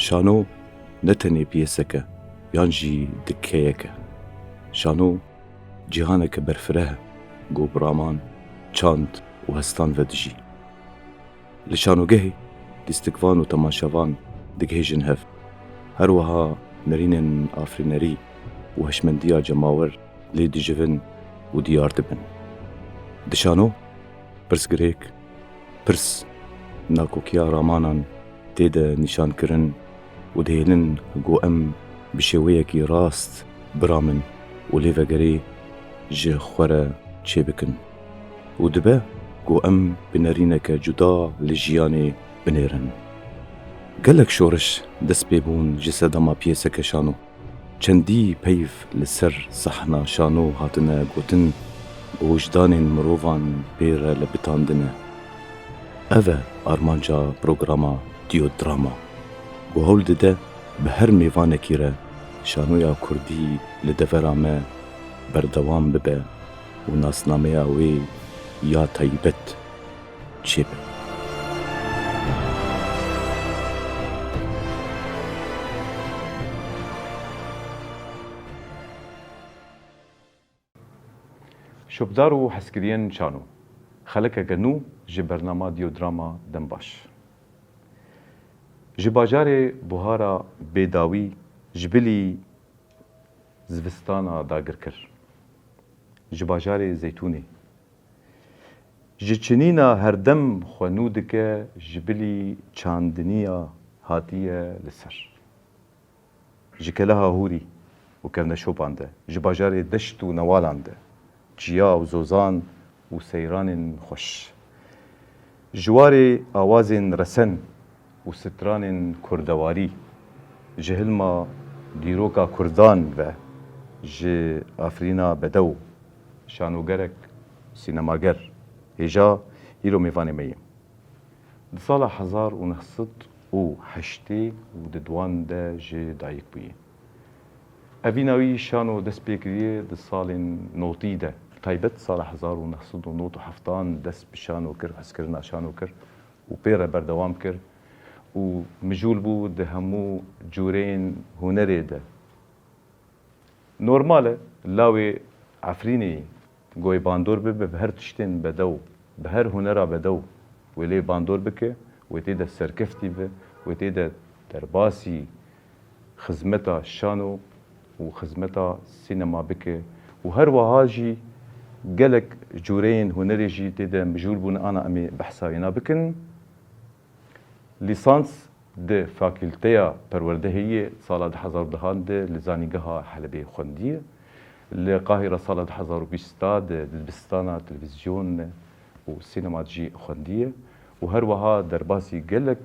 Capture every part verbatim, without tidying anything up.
Şano ne tenê piyêsek e yan jî dikkeyek e. Şano cîhaneke berfireh e, ku bi raman, çand û hestan ve dijî. Li şanogehê lîstikvan û temaşevan digihêjin hev. Her wiha nerînên afirînerî û hişmendiya cemawer lê dijivin û diyar dibin. Di şano pirsgirêk, pirs, nakokiya ramanan tê de nîşankirin û dihêlin ku em bi şêweyekî rast biramin û lêvegerê ji xwe re çêbikin û dibe ku em bi nerîneke cuda li jiyanê binêrin. Gelek şoriş dest pê bûn ji sedema piyêseke şano. Çendî peyv li ser sahna şano hatine gotin ku wijdanên mirovan pê re lebitandine. Ev e armanca programa Diyodrama, ku hewl dide bi her mêvanekî re şanoya kurdî li devera me berdewam bibe û nasnameya wê ya taybet çêbe. Şopdar û hezkiriyên şano, xelekeke nû ji bernama Diyodrama dem baş. Ji bajarê buhara bêdawî, ji bilî zivistana dagirkir. Ji bajarê Zeytûnê. Ji çinîna herdem xwe nû dike, ji bilî çandiniya hatiye li ser. Ji keleha hûrî û kevneşopan de, ji bajarê deşt û newalan de, çiya û zozan û seyranên xweş. Ji warê awazên resen û stranên kurdewarî, ji hilma dîroka kurdan ve, ji afirîna bedew, şanogerek, sînemager, hêja îro mêvanê me ye. Di sala hezar û neh sed û heştê û di duan de ji dayik bûye. Evîna wî şano dest pê kiriye di salên notî de. Bi taybet sala hezar û neh sed û nod û heftan dest bi şano kir, hezkirina şano kir û pê re berdewam kir û mijûl bû di hemû cûreyên hunerê de. Normal e, lawê Efrînê goy bandor bibe bi her tiştên bedew, bi her hunera bedew wê lê bandor bike, wê tê de serkeftî be, wê tê de derbasî xizmeta şano û xizmeta sînema bike û her wiha jî gelek cûreyên hunerê jî tê de mijûl bûne, ana em ê behsa wîna bikin. Lîsans di Fakîlteya Perwerdehiyê sala du hezar û dehan de li Zanîngeha Helebê xwendiye. Li Qahîra sala du hezar û bîst de di dibistana televîzyon û sînema de jî xwendiye û her wiha derbasî gelek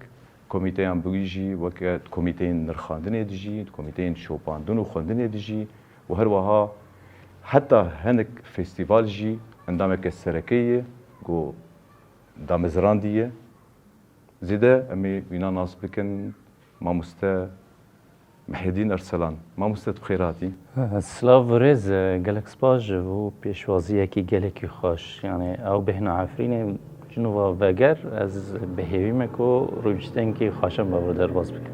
komîteyan bûyî jî, weke komîteyên nirxandinê de jî, komîteyên şopandin û xwendinê de jî û her wiha heta hinek festîval jî endameke sereke ye ku damezrandiye. Zêde em ê wîna nas bikin mamoste Mihîdîn Erselan. Mamoste, tu bi xêr hatî. Silav û rêz, gelek spas ji bo pêşwaziyekî gelekî xweş. Yanî ew bêhna Efrînê ji nû ve veger, ez bi hêvî me ku rûpiştengekî xweş em bi we derbas bikin.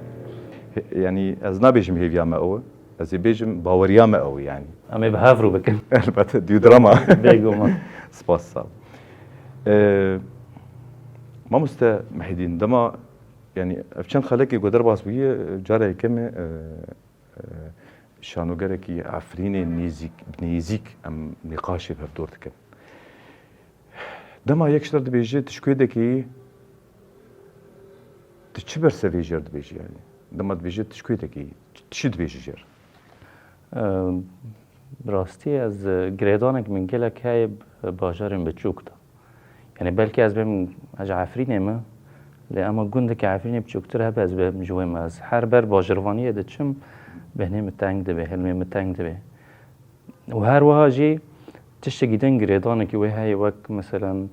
He-, yanî ez nabêjim hêviya me ew e. Ez ê bêjim, baweriya me ew e, yanî. Em ê bi hev rû bikin. Elbette, Diyodrama. Bêguman. Spas, sağ ol. Ee, mamoste Mehîdîn, dema, yanî, ev çend xelekê ku derbas bûye, cara yekemê, e, e, şanogerekî Efrînê nêzîk, bi nêzîk em nîqaşê bi hev dor dikin. Dema yek ji te dibêje, tu ji kuê dekî, tu çi bersevê jê re dibêjî, yanî? Dema dibêje, tu ji kuê dekî, tu çi dibêjî jê re? Em, bi rastî ez, e, girêdanek min gelek heye bi bajarên biçûk de. Yanî belkî ez bêm, ez ji Efrînê me, lê ema gundeke Efrînê biçûktir hebe ez bêm ji wê me. Ez her ber bajirvaniyê diçim, behnê min teng dibe, hilmê min teng dibe. Û her wiha jî tiştekî din girêdanekî wê heye, wek, meselen,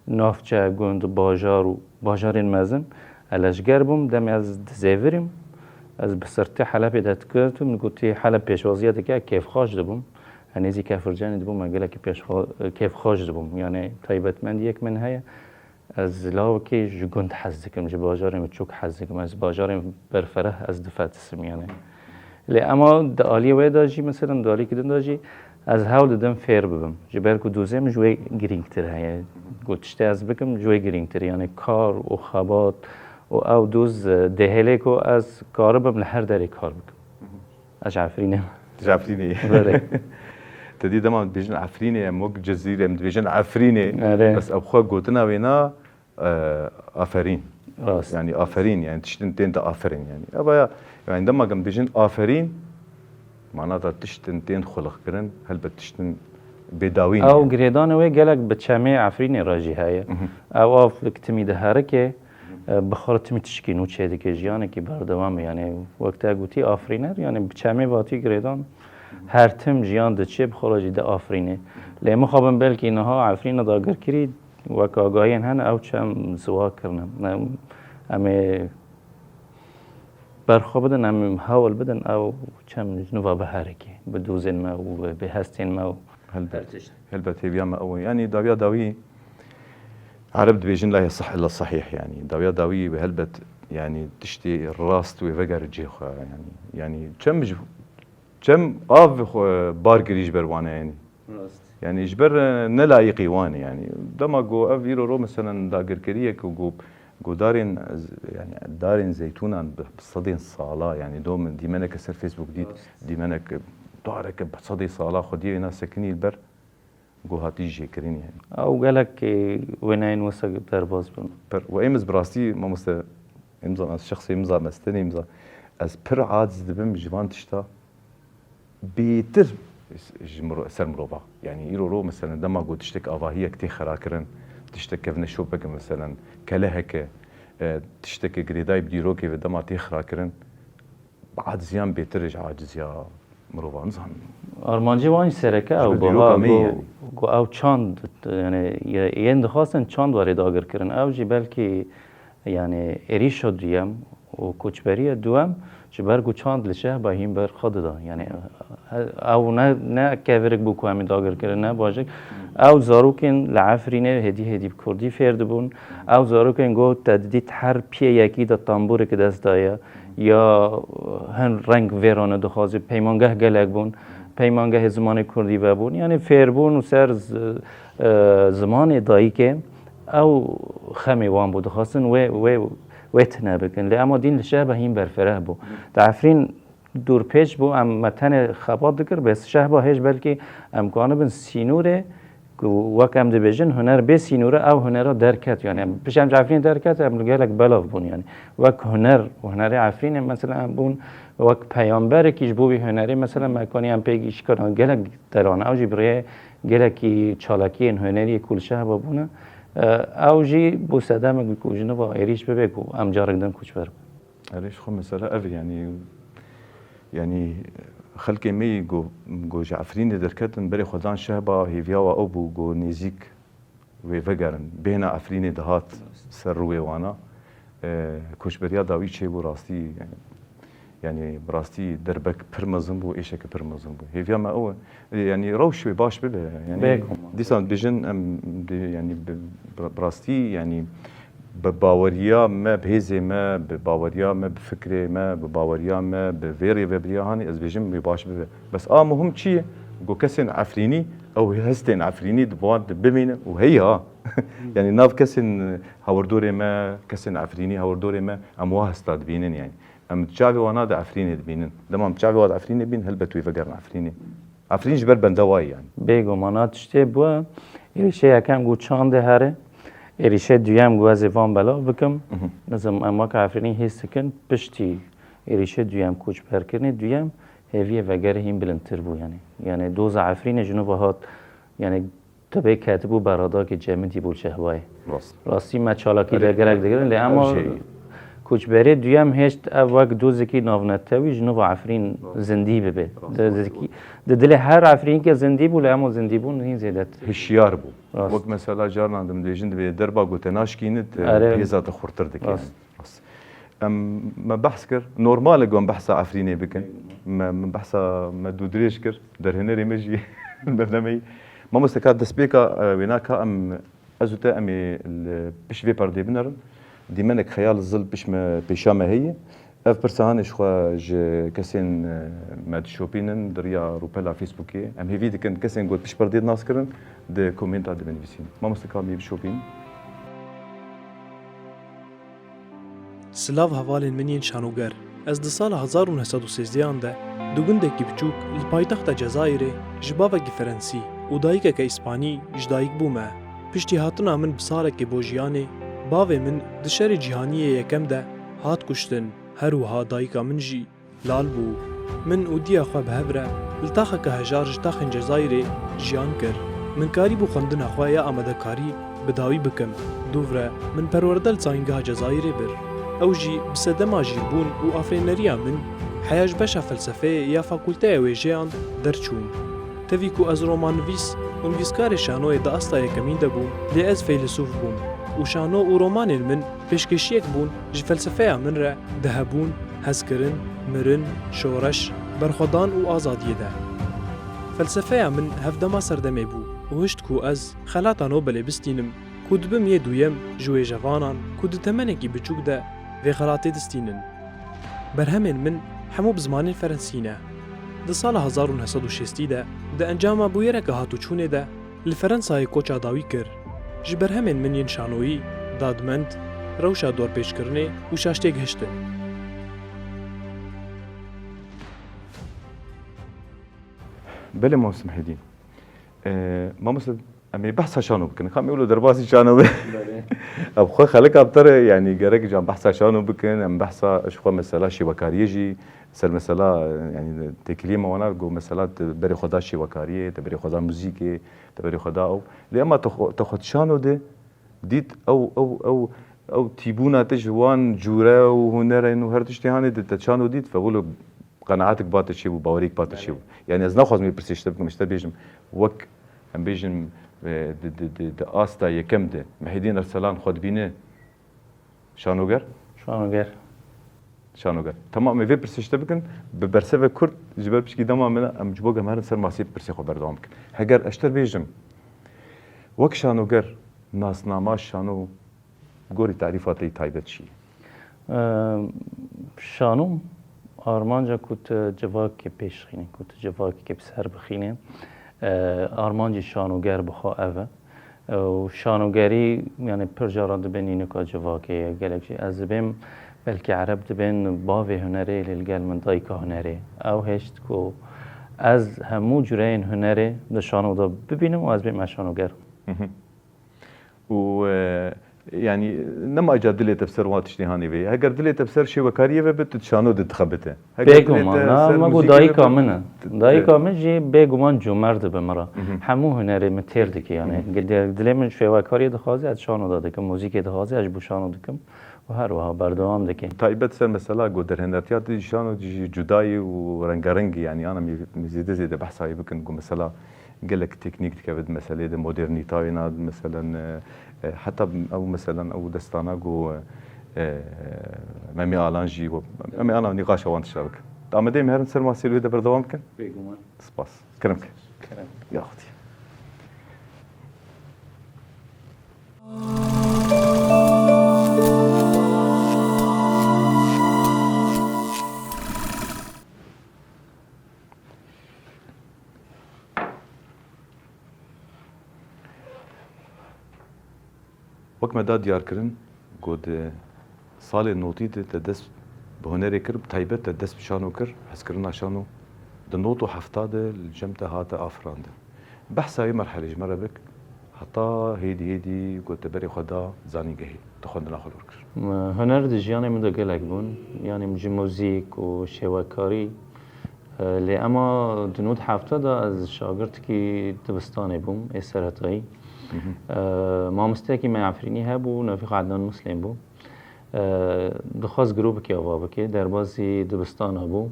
navçe, gund, bajar û bajarên mezin. Ez lejger bûm, demê ez dizêvirîm, ez bi sirtê Helepê de dikirtim, digotî Helep pêşwaziya dike, kêfxweş dibûm. Ez nêzî Kefircenê dibûm, ez gelekî pêşxwe-, kêfxweş dibûm. Yanî taybetmendiyek min heye. Ez lawekî ji gund hez dikim, ji bajarên biçûk hez dikim. Ez bajarên berfereh ez difetisim yani. Lê ema di aliyê wê de jî, mesela di aliyekî din de jî, ez hewl didim fêr bibim. Ji ber ku dozê min ji wê girîngtir heye. Ku tiştê ez bikim ji wê girîngtir. Yani kar û xebat û ew doz, e, dihêlê ku ez karibim li her derê kar bikim. Ez ji Efrînê me. Ji Efrînê yî. Belê. Te dî dema dibêjin Efrînê, em wek Cizîr, em dibêjin Efrînê. Erê. Bes ev xwe gotina wê na, e, aferîn. Rast. Yani aferîn, yani tiştin tên de aferîn yani. Eva ya, yani dema em dibêjin aferîn, mana da tiştin tên xulixkirin, helbet tiştin bêdawî ne. Ew girêdanê wê gelek bi çemê Efrînê re jî heye. Mhm. Ew av li timî diherike, e, bi xwe re timî tişkî nû çêdike, jiyanekî berdewam e. Yani wek te gotî afirîner, yani bi çemê vatî girêdan her tim jiyan diçê, bi xwe re jî diafirîne. Lê mixabin belkî niha Efrîna dagirkirî, wek agahiyên hene, ew çem ziwa kirine. Em, em ê berxwe bidin, em hewl bidin, ew çem ji nû ve biherike, bi dozên me û bi hestên me û Helbet. Her tişt. Helbet hêviya me ew e. Yani dawiya dawî Ereb dibêjin la yasih illa sahih yani. Dawiya dawî wê helbet yani tiştê rast wê vegere cihê xwe yani. Yani çem ji, çem av xwe bar kirî ji ber wan e yani. Rast. Yani ji ber, e, nelayîqî wan e yani. Dema ku ev îro ro meselen dagirkeriyek ku, ku, ku darên, yani darên zeytûnan bi, bi sedên sala yani do min dîmeneke ser Facebook dît, Rast. dîmenek dareke bi sedê sala xwediyê wêna sekinî li ber ku hatî jêkirin yani. Ew gelek, e, wêneyên wisa derbas bûn. Per, û êm ez bi rastî, mamoste, êm zan, ez şexsê êm zan, ez tenê êm zan. Ez pir aciz dibim ji van tişta bêtir ji miro-, ser mirova. Yani îro ro, meselen, dema ku tiştek avahiyek tê xera kirin, tiştek kevne şopeke, meselen, keleheke, e, tişteke girêdayî bi dîrokê ve dema tê xera kirin, aciziyan bêtir e ji aciziya mirovan, nizanim. Armancê wan jî sereke ew Ji ber biha dîroka me ku, yani. ku ew çand, yani, ye-, yên dixwastin çand were dagirkirin. Ew jî belkî, yani, êrîşa duyem û koçberiya duwem ji ber ku çand li şehba hîn ber xwe dida. Yani, he-, ew ne, ne kevirik bû ku em ê dagirkirin, ne bajik. Ew zarokên li Efrînê hêdî hêdî bi kurdî fêr dibûn. Ew zarokên ku te didît her piyê yekî de tamborek dest daye. Ya hin reng vêrane dixwazî, peymangeh gelek bûn, peymangehê zimanê kurdî vebûn. Yanî fêrbûn û ser z-, e, zimanê dayikê ew xemê wan bû, dixwastin wê, wê, wê tune bikin. Lê ema dîn li şehba hîn berfereh bû. Di Efrîn dûrpêç bû, em me tenê xebat dikir, bes şehba hêj belkî em kanibin sînorê, ku wek em dibêjin, huner bê sînor e, ew hunera derket. Yani, em, pişt em ji Efrînê derket, em li gelek belav bûn. Yani, wek huner, hunerê Efrînê, mesela, em bûn wek peyamberekî ji bo wî hunerê, mesela, me kanî em pê gişt kirin, gelek deran. Ew jî bi rêyê gelekî çalakiyên hunerî ku li şehba bûne. E, ew jî bû sedemek ku ji nû ve êrîş bibe ku em carek din koçber bin. Erê, ji xwe mesela ev e, yanî, yanî xelkê me yî ku, ku ji Efrînê derketin, berê xwe dan şehba, hêviya wa ew bû ku nêzîk wê vegerin. Bêhna Efrînê dihat ser rûyê wana. E, koçberiya dawî çêbû rastî, yanî, yanî bi rastî derbek pir mezin bû, êşeke pir mezin bû. Hêviya me ew e. E, yanî rewş wê baş bibe. Yanî Bêguman. dîsan dibêjin em bi, yanî bi, bi, bi rastî, yanî bi baweriya me, bi hêzê me, bi baweriya me, bi fikrê me, bi baweriya me, bi vê rêvebiriya hanê, ez dibêjim wê baş bibe. Bes a muhim çi ye? Ku kesên Efrînî, ew hestên Efrînî di wan de bimînin û heye ha. Yanî nav kesên hawirdorê me, kesên Efrînî hawirdorê me, em wa hesta dibînin yanî. Em çavê wana di Efrînê dibînin. Dema em çavê wa di Efrînê bîn, helbet wê vegerin Efrînê. Efrîn ji ber bende wayî yani. Bêguman, a tiştê bû, êrîşê yekem ku çandê here, êrîşê duyem ku ez ê van belav bikim. Mhm. Nizim, em weke Efrînî hîs dikin, piştî êrîşê duyem, koçberkirinê duyem, hêviyê vegerê hîn bilindtir bû yani. Yani doza Efrînê ji nû ve hat, yani tebê ketibû beradakê cemidî bû şehbayê. Rast. Rastî me çalakî Erê, de gelek digirin, lê ev ema jî koçberê duyem hêşt ev wek dozekî navnetewî ji nû ve Efrîn Rast. zindî bibe. Rast, Di, rast, di, rast. di dilê her Efrînkê zindî bû, lê ema zindîbûn hîn zêdetir. Hişyar bû. Rast. Wek mesela carnan dim dibêjin, divê derba ku te naşkînit, Erê. hêza te xurtir dike. Rast. Rast. Em, me behs kir, normal e ku em behsa Efrînê bikin. Me, me behsa me dûdirêj kir, derhênerê me jî bernameyî. Mamoste ka destpêka, e, wêna ka em Ez û te em ê li pişt vê perdê binerin. Dîmenek xeyal zil pişt me pêşa me heye. Ev pirsa hanê ji xwe ji kesên, e, me dişopînin, di riya rûpela Facebookê. Em hêvî dikin kesên ku pişt perdê nas kirin, di komênta de binivîsîn. Mamoste ka em ê bişopînin. Silav hevalên min yên şanoger. Ez di sala hezar û neh sed û sêzdeh an de di gundekî biçûk li paytexta Cezayirê ji bavekî Ferensî û dayikeke Îspanî ji dayik bûme. Piştî hatina min bi salekê bo jiyanê, bavê min di Şerê Cîhanî yê Yekem de hat kuştin. Her wiha dayika min jî lal bû. Min û diya xwe bi hev re li taxeke hejar ji taxên Cezayirê jiyan kir. Min karîbû xwendina xwe ya amadekarî bi dawî bikim. Dûv re min perwerde li Zayîngeha Cezayirê bir. Ew jî bi sedema jîrbûn û afirîneriya min heya ji beşa felsefeyê ya Fakulteya Wêjeyan derçûm. Tevî ku ez romannivîs û nivîskarê şanoyê di asta yekemîn de bûm, lê ez feylisûf bûm û şano û romanên min pêşkêşiyek bûn ji felsefeya min re di hebûn, hezkirin, mirin, şoreş, berxwedan û azadiyê de. Felsefeya min hevdema serdemê bû û hişt ku ez xelata Nobelê bistînim ku dibim yê duyem ji wêjevanan ku di temenekî biçûk de vê xelatê distînin. Berhemên min hemû bi zimanên ferensî ne. Di sala hezar û neh sed û şêstî de di encama bûyereke hatûçûnê de li Ferensayê koça dawî kir. Ji berhemên min yên şanoyî, Dadmend, Rewşa Dorpêçkirinê û Şaştêgihiştin. Belê, Mamoste Mihîdîn. Ee, mamoste, em ê behsa şano bikin. Ka em ê wilo derbasî şano be. Belê. Ev xwe xelika bi te re, yanî gerek can behsa şano bikin, em behsa ji xwe mesela şêwekariyê jî, ser mesela, yanî têkiliyê me wana, got mesela te berê xwe da şêwekariyê, te berê xwe da muzîkê, te berê xwe da ew. Lê ema te xwe, te xwe di şano de dît ew, ew, ew, ew tîbûna te ji wan cûre û hunerên û her tiştê hanê de te şano dît, fe wilo qenaetek ba te çêbû, baweriyek ba te çêbû. Yanî ez naxwazim vê pirsê ji te bikim, ji te bêjim, wek em bêjin, e, di, di, di, di asta yekem de Mihîdîn Erselan xwe dibîne şanoger? Şanoger. Şanoger. Tamam, em vê pirsê ji te bikin, bi bersevek kurt, ji ber piçkî dema me ne, em ji bo em herin ser masê pirsê xwe berdewam bikin. Heger ez ji te bêjim, wek şanoger, nasnama şano, gorî tarîfa te yî taybet çi ye? Eee, şano armanca ku tu civakê pêşxînî, ku tu civakê bi ser bixînî. Eee, armancî şanoger bi xwe ev e. Eee, û şanogerî, yanî pir cara dibe nînika civakê ye. Gelek jî ez dibêm, belkî ereb dibên bavê hunerê, lê li gel min dayika hunerê. Ew hêşt ku ez hemû cureyên hunerê di şano de bibînim û ez bêm şanoger. Mhm. Û, e, yanî nema ca dilê te bi ser wan tiştê hanê vê. Heger dilê te bi ser şêwekariyê ve be, tu şano didixebite. Heger dilê te Bêguman, na, ser me got muzîkê ve dayika be, min e. tu, tu, Dayika min jî bêguman comert dibe min re. Mhm. Hemû hunerê min têr dike, yanî. Mhm. Gil-, dilê min şêwekariyê dixwaze, ez şano da dikim, muzîkê dixwaze, ez ji bo şano dikim. Û her wiha berdewam dike. Taybet ser mesela ku derhenertiya tu şano jî cuda ye û rengareng e, yanî ana em, em zêde zêde behsa wê bikin ku mesela gelek teknîk dikeve di meseleyê de, modernîtayê na, meselen, e, e, heta ew meselen ew destana ku, e, Memê Alan jî, Memê Alan nîqaşa wan tişta bike. Amedê em herin ser masê wê de berdewam bikin? Bêguman. Spas. Kerem ke. Kerem. Ya Xwedî. Wek me da diyarkirin, ku di salê notî de te dest bi hunerê kir, bi taybet te dest bi şano kir, hezkirina şano di not û hefta de li cem te hate afirandin. Behsa wê merhelê ji me re bik, heta hêdî hêdî ku te berê xwe da zanîngehê, te xwendina xwe lor kir. Huner di jiyanê min de gelek bûn, yanî ji muzîk û şêwekarî. Lê ema di nod hefta de ez şagirtikî dibistanê bûm, ê seretayî. Mhm. Mamosteyekî me Efrînî hebû, navê xwe Ednan Muslim bû. Dixwest grûbekê ava bike, derbasî dibistana bû.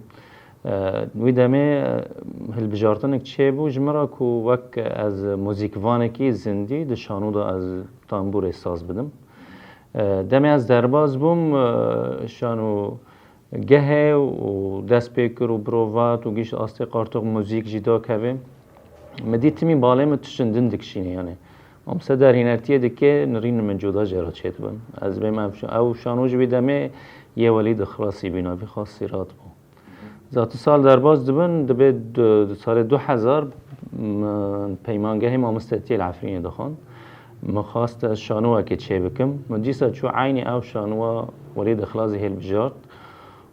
Wî demê hilbijartinek çêbû ji min re ku wek ez muzîkvanekî zindî di şano de ez tambûrê saz bidim. Demê ez derbas bûm, şano gehê û dest pê kir û birovat û gihîşt astê qartox muzîk jî dakeve. Min dît timî balê min tiştin din dikişîne, yanî Mamoste derhînertiyê dike, nirîn min cuda jê re çêdibin. Ez bêm ev şa-, ew şano ji wî demê yê Welîd Ixlasî bî, navî xwe Sîrat bû. Zat tu sal derbas dibin, dibê du, di salê du hezar min peymangehê mamostetiyê li Efrînê dixwend. Min xwest ez şanowekê çêbikim. Min dîsa çû eynî ew şanowa Welîd Ixlasî hêlbijart.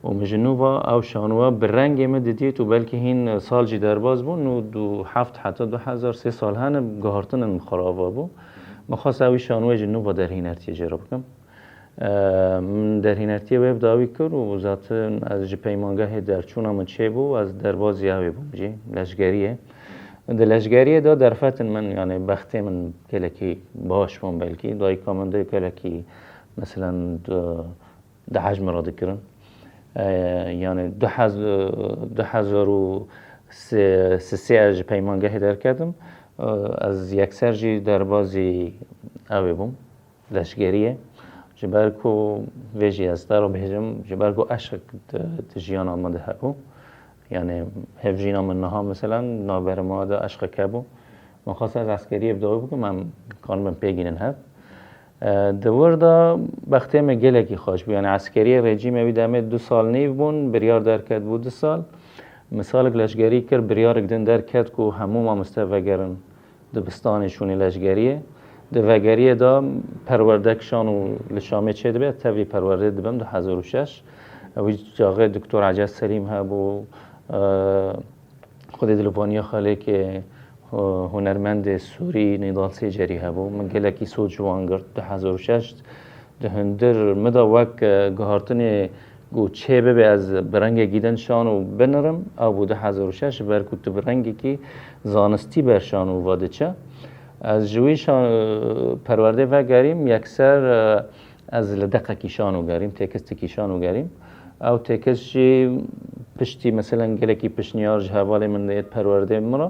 Û min ji nû ve ew şanowa bi rengê min didît û belkî hîn sal jî derbas bûn û du heft heta du hezar sê sal hene guhartinên min xwe re ava bû. Min xwest ew wî şanoyê ji nû ve derhînertiyê jê re bikim. Eee, min derhînertiyê wê bi dawî kir û zaten ez ji peymangehê derçûna min çêbû, ez derbazî ewê bûm jî, leşgeriyê. Di leşgeriyê de derfetin min, yani bextê min gelekî baş bûn belkî. Dayika min de gelekî, meselen, di, dehej min re dikirin. Eee, yani du hez-, du hezar û sê, sê ez ji peymangehê derketim. Eee, ez yekser jî derbazî ewê bûm. Leşgeriyê. Ji ber ku vê jî ez te re bêjim, ji ber ku eşq di, di jiyana min de hebû. Yani hevjîna min niha, meselen, navberê me de eşqek hebû. Min xwest ez eskeriyê bi dawî bikim, em karibin pêgînin hev. E, di wir de bextê me gelekî xweş bû. Yani eskeriyê rejîmê wî demê du sal nîv bûn, biryar derket bû du sal. Min salek leşgerî kir, biryarek din derket ku hemû mamoste vegerin dibistanê şûnê leşgeriyê. Di vegeriyê de perwerdek şano li Şamê çêdibe, tevlî perwerdê dibim du hezar û şeş. Wî çaxê Doktor Ecez Selîm hebû, e, Xwedê dilivaniya xelêkê hu-, hunermendê Sûrî Nîdal Sêcerî hebû. Min gelekî soz ji wan girt. Du hezar û şeş di hundir min de wek, e, guhartinê ku çê bibe ez bi rengekî din şano binirim, ew bû du hezar û şeş, ji ber ku tu bi rengekî zanistî ber şano ve diçe. Ez ji wî şa-, perwerdê vegerîm, yekser, e, ez li deqekî şano gerîm, têkistekî şano gerîm. Ew têkist jî piştî, meselen, gelekî pişniyar ji hevalê min de yê perwerdê min re,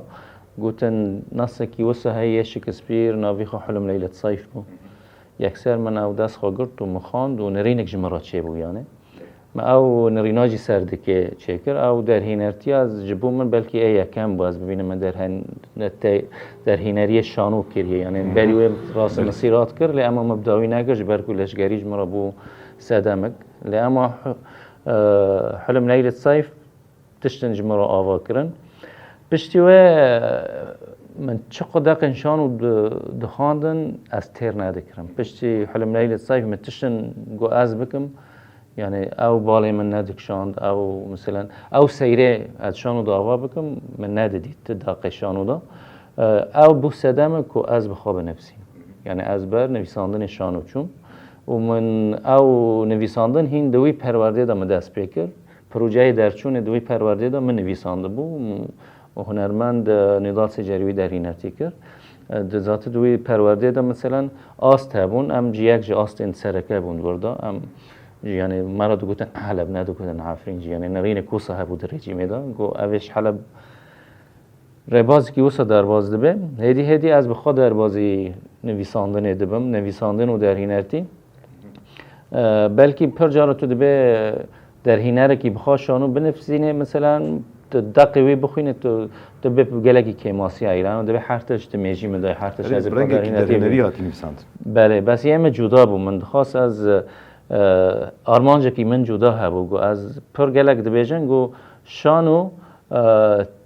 gotin, nasekî wisa heye yê Shakespeare, navî xwe Hulm Leylet Sayf bû. Yekser min ew dest xwe girt û min xwend û nirînek ji min re çêbû, yani. Me ew nirîna jî ser dikê çêkir. Ew derhînertiya ji bo min belkî ê yekem bû, ez bibînim min derhen-, te-, derhîneriyê şano kiriye. Yani berî wê rastnasî rat kir, lê ema min bi dawî nekir, ji ber ku leşgerî ji min re bû sedemek. Lê ema hu-, e, Hulm Leylet Sayf tiştin ji min re ava kirin. Piştî wê, e, min çiqo deqên şano di-, dixwandin, ez têr nedikirim. Piştî Hulm Leylet Sayf min tiştin ku ez bikim, yani ew balê min nedikişand, ew, meselen, ew seyrê ez şano de ava bikim, min nedidît ti deqê şano de. E, ew bû sedeme ku ez bi xwe binivîsîm. Yani ez ber nivîsandinê şano çûm û min ew nivîsandin hîn di wî perwerdê de min dest pê kir. Projeyê derçûnê di wî perwerdê de min nivîsandibû û hunermend, e, Nîdal Sêcerî wî derhînertî kir. E, di zati di wî perwerdê de, meselen, ast hebûn, em ji yek ji astên sereke bûn di wir de. Em, yani, me re digotin Heleb, nedigotin Efrîn jî. Yani, nirînek wisa hebû di rejîmê de. Got, ev ê ji Heleb rêbazekî wisa derbas dibe. Hêdî hêdî ez bi xwe derbazî nivîsandinê dibim, nivîsandin û derhînertî. E, belkî pir cara tu dibê derhînerekî bi xwe şano binivîsînê, meselen, tu deqê wî bixwînî, tu, tu bê gelekî kêmasiya îlan, dibê her tişt di mêjî min de, her tişt Erê, ez ê bi rengekî derhînerî hatî nivîsandin. Belê, bes yê min cuda bû. Min dixwast ez, e, armancekî min cuda hebû, ku ez pir gelek dibêjin, ku şano, e,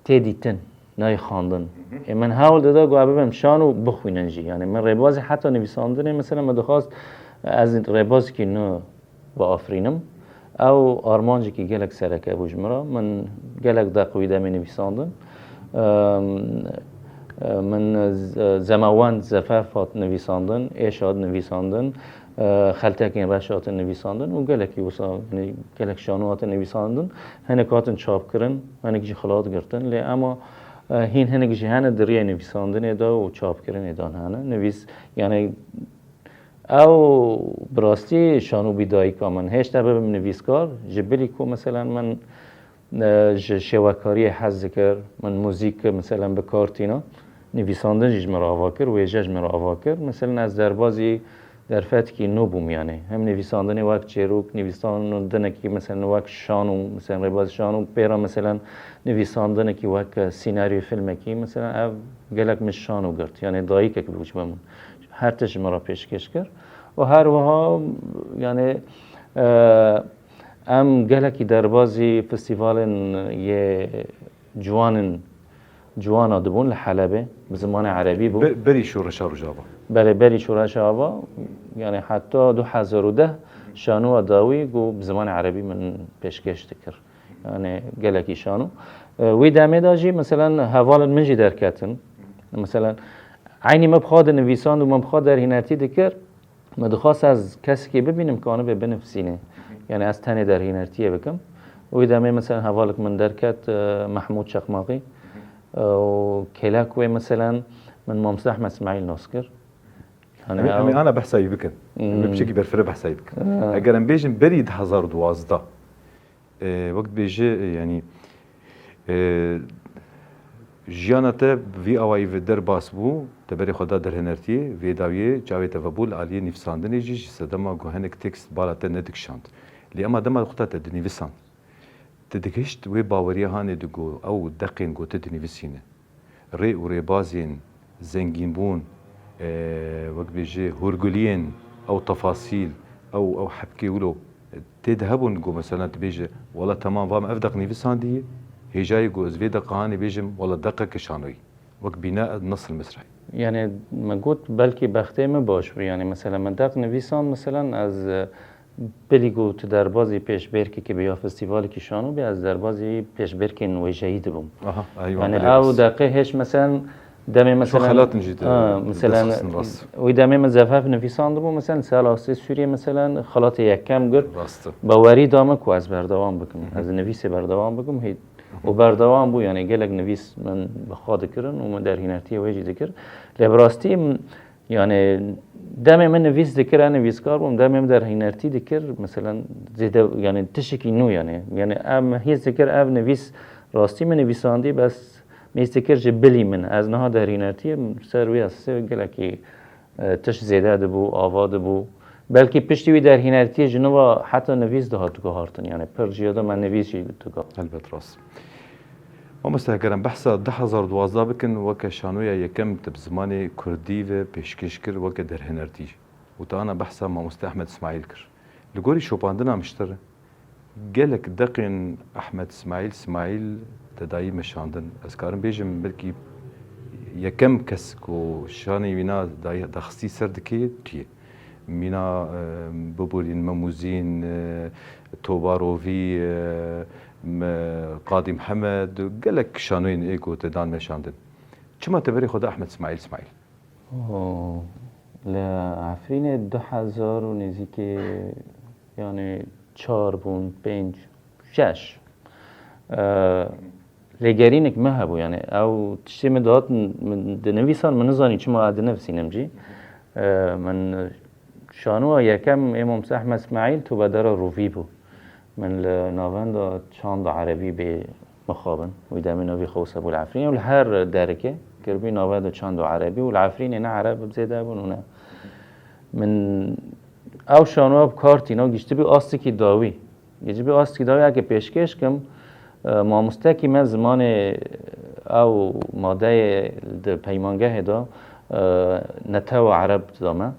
tê dîtin. Nayê xwendin. Ê min hewl dida ku ez bibim şano bixwînin jî. Yani min rêbazî heta nivîsandinê, mesela min dixwast ez rêbazekî nû biafirînim. Ew armancekî gelek sereke bû ji min re. Min gelek deq wî demê nivîsandin. Em, e, min z-, Zemewend Zefef hat nivîsandin, Êş hat nivîsandin, e, Xeltekên Reş hatin nivîsandin û gelekî wisa, yani gelek şano hatin nivîsandin. Hinek hatin çapkirin, hinek jî xilat girtin. Lê ema E, hîn hinek jî hene di riyê nivîsandinê de û çapkirinê de hene. Nivîs, yani, ew bi rastî şano bî dayika min. Hêşta bibim nivîskar, ji bilî ku, meselen, min, e, ji şêwekariyê hez dikir, min muzîk, meselen, bi kar tîna, nivîsandin jî ji min re ava kir, wêje ji min re ava kir. Meselen, ez derbazî Derfetkî nû bûm, yanî hem nivîsandinê wek çêrok, nivîsandinekî, mesela, wek şano, mesela, rêbaz şano, pê re, mesela, nivîsandinekî wek, e, sînaryoyê filmekî, mesela, ev gelek min şano girt. Yanî dayikek bû ji bo min. Her tişt ji min re pêşkêş kir. Û her wiha, yanî, e, em gelekî derbazî festîvalên yê ciwanên ciwana dibûn li Helebê, bi zimanê erebî bû. Be-, berî şoreşa Rojava. Belê, berî şoreşa ava, yanî heta du hezar û deh şanoya dawî ku bi zimanê erebî min pêşkêş dikir. Yanî gelekî şano. E, wî demê de jî, meselen, hevalên min jî derketin. Meselen, eynî min bi xwe dinivîsand û min bi xwe derhînertî dikir. Me dixwest ez kesekê bibînim ku anibe binivîsîne. Yanî ez tenê derhînertiyê bikim. Wî demê, mesela, hevalek min derket, e, Mehmûd Çakmaqî. E, û kêlek wê, mesela, min Mamoste Ehmed Smaîl nas kir. Yanî Em ê, em ê ew ana behsa wî bikin. Em ê Hmm. piçekî berfireh behsa wî bikin. Ha. Eger em bêjin berî du hezar û duwazdeh, e, wek dibêje, e, yanî, e, jiyana te vî awayî ve derbas bû, te berê xwe da derhenertiyê, vê dawiyê çavê te vebû, li aliyê nivîsandinê jî ji sedema ku hinek tekst bala te nedikişand. Lê ema dema xwe te dinivîsand, te digihişt wê baweriya hanê de ku ew deqên ku te dinivîsîne, rê û rêbazên zengînbûn, e, wek bêje hûrguliyên ew tefasîl, ew, ew hebkê wilo, e, tê de hebûn ku, mesela, tu bêje, wela temam, va min ev deq nivîsandiye, hêjayê ku ez vê deqa hanê bêjim, wela deqeke şanoyî. Wek bîna Nasr Misrayî. Yanî me got, belkî bextê min baş bû. Yanî, mesela, min deq nivîsand, mesela, ez, e, bilî ku tu derbazî pêşbêrkekê be ya festîvalekî şano be, ez derbazî pêşbêrkên wêjeyî dibûm. Aha, eywa, Yanî belê, ew rast. deqê hêj, mesela, demê, Ço mesela, xelatin jî de, ha, de mesela, dest xistin rast. wî demê min zefef nivîsandibû, mesela, li ser astê Sûriyê, mesela, xelatê yekem girt. Rast e. Bawerî da min ku ez berdewam bikim. Hı hı. Ez nivîsê berdewam bikim. Hê Û berdewam bû, yanî gelek nivîs min bi xwe dikirin û min derhînertiyê wê jî dikir. Lê bi rastî, m-, yanî demê min nivîs dikir, ez nivîskar bûm, demê min derhînertî dikir, meselen, zêde, yanî tiştekî nû, yanî. Yanî em hîs dikir, ev nivîs rastî min nivîsandî, bes min hîs dikir ji bilî min. Ez niha derhînertiyê, ser wê esasê gelekî e, tişt zêde dibû, ava dibû. Belkî piştî wî derhînertiyê ji nû ve heta nivîs dihat guhartin. Yanî pir jî ya de me nivîs jî digot. Helbet rast. Mamoste, heger em behsa du hezar duwazdeh bikin, weke şanoya yekem te bi zimanê kurdî ve pêşkêş kir weke derhinertî. Û te ana behsa Mamoste Ehmed Smaîl kir. Li gorî şopandina min ji te re, gelek deqên Ehmed Smaîl Smaîl te dayî meşandin. Ez karim bêjim, belkî yekem kes ku şanê wîna dayî daxistî ser dikê tu yê. Mîna, e, biborîn Memûzîn, e, Toba Rovî, e, me-, Qadî Mihemed, gelek şanoyên ê ku te dan meşandin. Çima te berê xwe da Ehmed Smaîl Smaîl? Oh, li Efrînê du hezar û nêzîkî, yanî çar bûn, pênc, şeş. Eee, lêgerînek me hebû, yanî ew tiştê min dihat, min dinivîsan, min nizanî çima ez dinivîsînim jî. Eee, min şanoya yekem ê Mamoste Ehmed Smaîl Tûbedara Rûvî bû. Min li navenda çanda erebî bê mixabin. Wî demê navê xwe Wisa Bûl Efrîn û li her derikê kiribî navenda çanda erebî û li Efrînê ne ereb zêde bûn û ne. Min ew şanoya bi kar tîna, giştibî astikî dawî. Giştibî astikî dawî eke pêşkêş kim, e, mamostekî me zimanê ew madeyê di peymangehê de, e, netewa ereb dida me.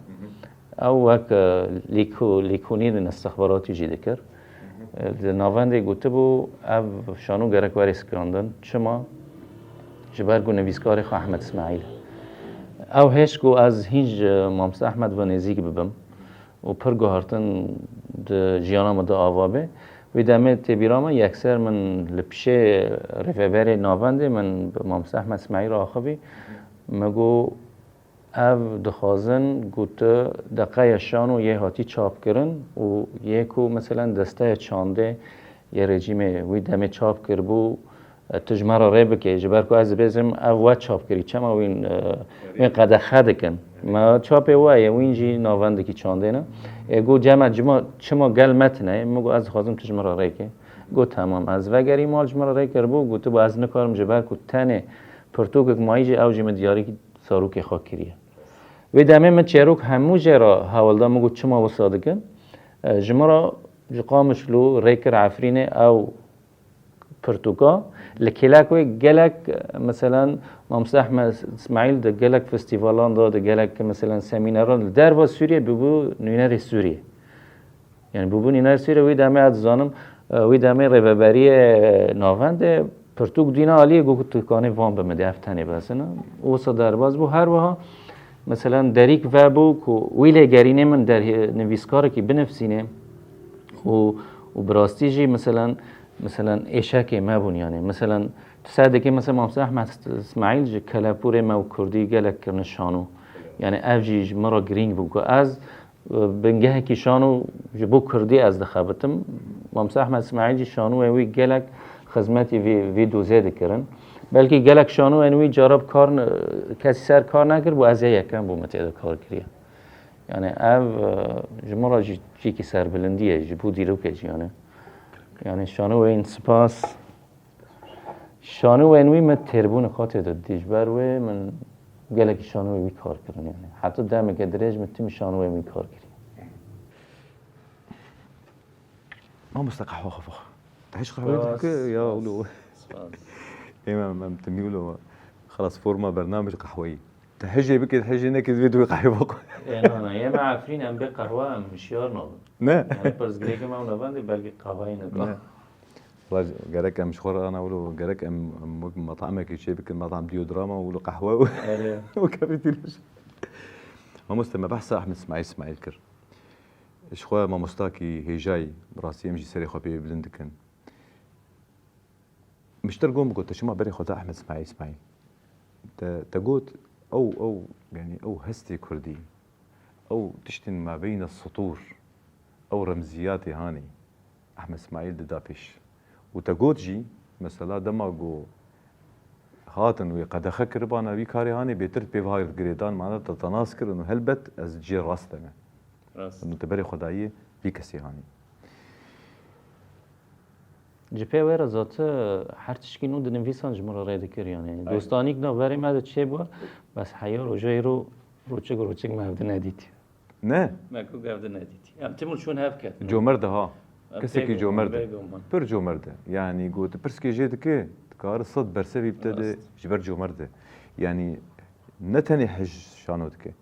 Ew wek, e, lîko-, lîkonî di nestexberatî jî dikir. E, di navendê gotibû, ev şano gerek were strandin. Çima? Ji ber ku nivîskarê xwe Ehmed Smaîl e. Ew hêşt ku ez hîn ji Mamoste Ehmed ve nêzîk bibim û pir guhertin di jiyana min de ava bê. Wî demê tê bîra min, yekser min li pişê rêveberê navendê min bi Mamoste Ehmed Smaîl re axivî. Me got, Ev dixwazin ku tu deqeya şano yê hatî çapkirin û yê ku, meselen, desteya çandê yê rejîmê wî demê çap kiribû, tu ji me re rê bike, ji ber ku ez dibêjim ev we çap kirî, çima wîn, e, wîn qedexe dikin? Me çapê we ye, wîn jî navendekî çandê ne. Ê got, Cema, cima, çima gel me tune ye? Min got, ez dixwazim tu ji min re rê ke. Got, Temam. Ez vegerî mal, ji min re rê kiribû, gotibû, ez nikarim, ji ber ku tenê pirtûkek mayî jî ew jî min diyarî zarokê xwe kiriye. Wê demê min çêrok hemû jê re hewl da, min got, çima wisa dikin? E, ji min re ji Qamişlo rê kir Efrînê ew pirtûka. Li kêlek wê gelek, e, meselen, Mamoste Ehmed Îsmaîl di gelek festîvalan de, di gelek, meselen, semîneran li derva Sûriyê bûbû nûnerê Sûriyê. Yani bûbû nûnerê Sûriyê, wî demê ez dizanim, e, wî demê rêveberiyê navendê pirtûk dîna aliyê, got, tu kanê van bi min dê, ev tenê bes in. Wisa derbas bû. Her wiha, meselen, derîk vebû ku wî lêgerînê min derhê nivîskarekî binivîsînê û, û bi rastî jî, meselen, meselen, êşekê me bûn, yani. Meselen, tu ser dikê, meselen, Mamoste Ehmed Îsmaîl ji kelepûrê me û kurdî gelek kirine şano. Yani ev jî ji min re girîng bû ku ez, e, bingehekî şano ji bo kurdî ez dixebitim. Mamoste Ehmed Îsmaîl jî şanoyên wî gelek xizmetî vî, vî dozê dikirin. Belkî gelek şanoyên wî cara bi kar ne-, kesî ser kar nekir bû, ez ê yekem bû min tê de kar kiriye. Yani ev, e, ji min re jî cîkî serbilindî ye, ji bo dîrokê jî yani. Yani şanoyên spas. Şanoyên wî me têrbûn xwe tê de dî. Ji ber wê min gelekî şanoyê wî kar kirin yani. Heta demeke dirêj min timî şanoyên wî kar kiriye. Mamoste qehwe xwe bixwe. Te hiç qehweyê Spas, dike ya spas, wilo. Spas. Ê me, em timî wilo. Xelas forma bername ji qehweyî. Te hijê bike, hijê neke divê tu wê qehwê bixwe. Ê, na, na, yê me Efrîn em bê qehwe em hişyar nabin. Ne? Yani pirsgirêkê me ew navendê belkî qehweyê neka. Ne. Wala gerek em ji xwe re ana wilo, gerek em, em wek metamekê çê bikin, metam diyo drama wilo qehwe û Erê. û kafeterya. Mamoste me behsa Ehmed Smaîl Smaîl kir. Ji xwe mamostakî hêjayî, bi rastî em jî serê xwe pê bilind dikin. Miştir gom got, te çima berê xwe da Ehmed Smaîl Smaîl? Te, te got, ew, ew, yani ew hestê kurdî, ew tiştên mabeyne sitûr, ew remziyatê hanê Ehmed Smaîl dida pêş. Û te got jî, mesela dema ku hatin wê qedexe kiribana wî karê hanê, bêtir pê vay girêdan, mana te, te nas kirin û helbet ez cê rast de me. Rast. Û te berê xwe dayê vî kesê hanê. Ji pê wê re zat her tişkî nû di nivîsan ji min re rê dikir, yani. Aynen. Dostanîk nav berê me de çêbû, bes heya roja îro roçik roçik me hevdi nedîtî. Ne? Me ku hevdi nedîtî. Em tim û çûn hev ketin. Comerd e ha. Em Kesekî tê comerd e. Bê goman. Pir comerd e. Yani got, pirskê jê dike, dikare sed bersevî bide de Rast. ji ber comerd e. Yani ne tenê hij şano dike.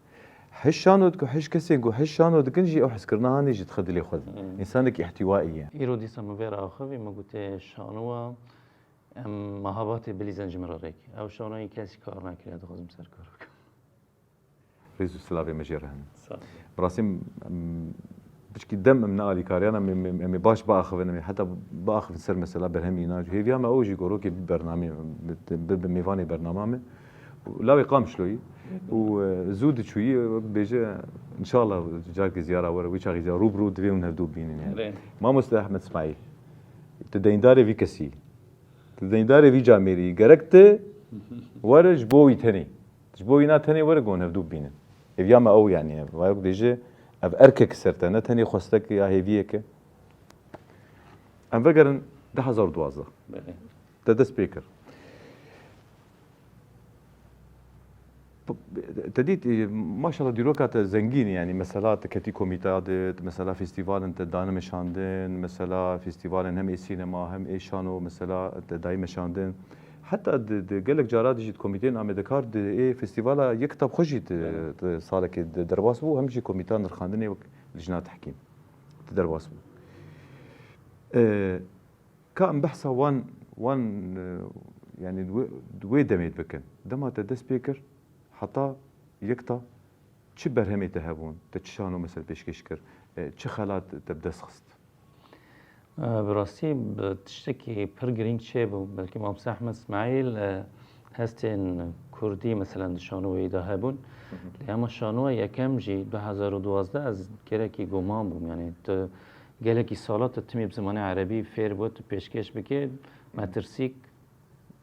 Hij şano dike, hij kesên ku hij şano dikin jî ew hezkirina hanê jî dixe dilê xwe de. Hmm. Însanekî îhtîwaî ye. Îro dîsa min vê re axivî, min gotê şanowa em mehabatê bilîzin ji min re rêk. Ew şanoyê kesî kar nekiriye, dixwazim ser kar bikim. Rêz û silavê me jê re hene. Sağ ol. Bi rastî em, em, piçkî dem em ne alîkariyana, em, em, em ê baş biaxivin, em ê heta biaxivin ser mesela berhemî înan. Hêviya me ew jî gorokê bi bernameyê, bi, bi, bi mêvanê bernama me. Û lawê Qamişloyî û, e, zû diçûyî, wek bêje, înşallah carekê ziyara were, wî çaxî ziya rû bi rû divê hûn hevdû bînin yani. Rê. Mamoste Ehmed Smaîl, tu deyndarê vî kesî, tu deyndarê vî camêrî, gerek tu were ji bo wî tenê. Ji bo wîna tenê were gon hevdû bibînin. Hêviya me ew yani, va wek dêje, ev erkek ser te, ne tenê xwestek ya hêviyeke. Em vegerin du hezar û duwazdeh. Belê. Te dest pê kir. Te dît, e, maşallah dîroka te zengîn e, yani mesela te ketî komîteya de, te mesela festîvalin te dane meşandin, mesela festîvalin hem ê sînema hem ê şano, mesela te dayî meşandin. Heta di, di gelek cara de jî di komîteyên amedekar di ê festîvala yek kitab xwe jî di, Evet. di salekê de derbas bû, hem jî komîta nirxandinê wek lijna tehkîm di derbas bû. E, ka em behsa wan, wan, e, yani wê, wê demê bikin. Dema te dest pê kir, heta yek ta çi berhemê te hebûn, te çi şano mesela pêşkêş kir, e, çi xelat te bi dest xist? E, bi rastî, bi tiştekî pir girîng çêbû. Belkî Mamoste Ehmed Smaîl, e, hestên kurdî, meselen, di şanoyê de hebûn. Hı hı. Lê hema şanoya yekem jî du hezar û duwazdeh ez gelekî goman bûm. Yani, tu gelekî sala tu timî bi zimanê erebî fêr bû, tu pêşkêş bike, metirsîk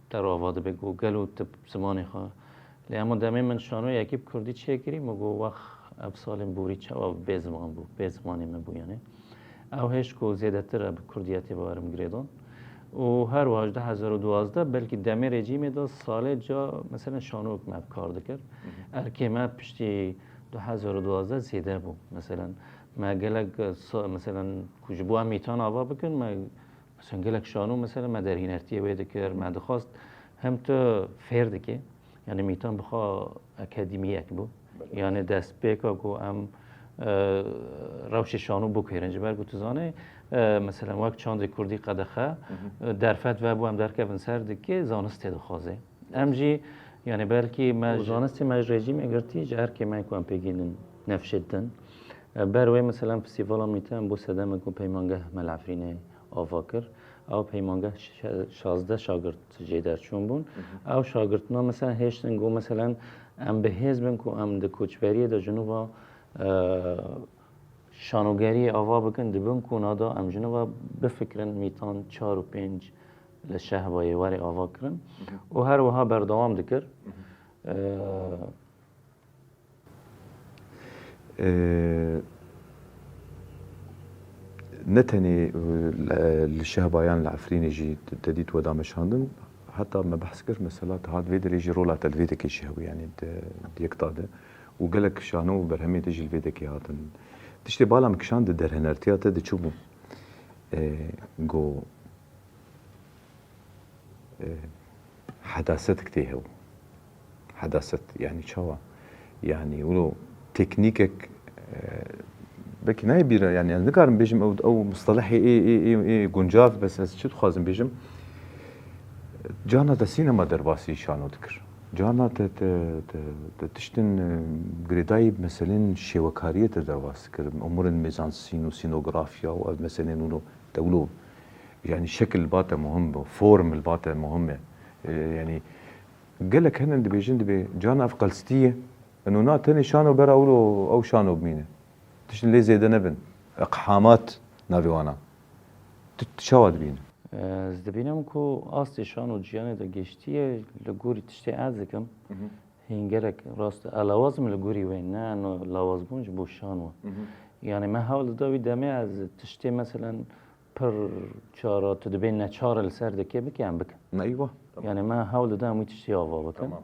te re ava dibe ku gelo tu bi zimanê xwe. Lê hema demê min şanoyekî bi kurdî çêkirî, min got, wex ev salên borî çawa bê ziman bû, bê zimanê me bû yani. Ew hêj ku zêdetir e bi kurdiyetê bi werim girêdan. Û her wiha ji du hezar û duwazdeh belkî demê rejîmê de salê ca, meselen, şanok me bi kar dikir. Hı hı. Erkê me piştî Du hezar û duwazdeh zêde bû. Meselen, me gelek, e, sa-, meselen, ku ji bo em mîtan ava bikin, me, meselen, gelek şano, meselen, me derhînertiyê wê dikir, me dixwast hem tu fêr dikê, yani mîtan bi xwe akademiyek bû. Belê. Yani destpêka ku em, e, rewşê şano biguherin, ji ber ku tu zanî, e, meselen, wek çandê kurdî qedexe, Hı hı. e, derfet vebû em derkevin ser dikê, zanist tê dixwaze. Em jî, yani belkî me Û ji zanistê me ji rejîmê girtî, ji erkê me ku em pêk hînin nefşê din. Ber wê, meselen, festîvala mîtan bo sedemê ku peymangeh me li Efrînê ava kir. Ew peymangeh şe-, şazdeh şagirt jê derçûn bûn. Hı hı. Ew şagirtina, meselen, hêştin ku, meselen, em bi hêz bin ku em di koçberiyê de ji nû ve, e, şanogeriyê ava bikin, di bin kona de em ji nû ve bifikirin, mîtan çar û pênc li Şehbayê were ava kirin. Hı hı. Û her wiha berdewam dikir. Hı hı. E, Ee, ne tenê, e, li Şehbayan, li Efrînê jî te dît we dameşandin, heta me behs kir, mesela, te hat vê derê jî rola te li vê dekê jî hebû, yanî di, di yekta de. Û gelek şano û berhemê te jî li vê dekê hatin. Tiştê bala min kişand di derhenertiya te de çi bû? Ee, go, e, hedasetik tê hew. Hedaset, yani çawa? Yani wilo teknîkek, e, belkî nayê bîra, yani ez nikarim bêjim ew, ew mustelehê ê, ê, ê, ê guncav, bes ez çi dixwazim bêjim? Cana te sînema derbasî şano dikir. Cana te, te, te, te tiştin, e, girêdayî meselên şêwekariyê te derbas dikir. Umurên mêzansîn û sînografya û ev meselên wilo te wilo Yani şekil li ba te muhim bû, form li ba te muhim e. E, yani gelek hene dibêjin dibê cana ev qelstî ye. Eno na tenê şano bera wilo ew şano bimîne. Tiştin lê zêde nebin. Iqhamat navê wana. Tu, tu çawa dibînî? Ez dibînim ku astê şan û jiyanê de giştiye li gorî tiştê ez dikim. Hı hı. Hîn gelek rast e. Lawazim li gorî wê, ne no lawazbûn ji bo şan we. Hı hı. Yani me hewl dida wî demê ez tiştê meselen pir çara tu dibê neçar li ser dikê bike em bikin. Ne, eywa. Tamam. Yani me hewl dida em wî tiştê ava bikin. Tamam.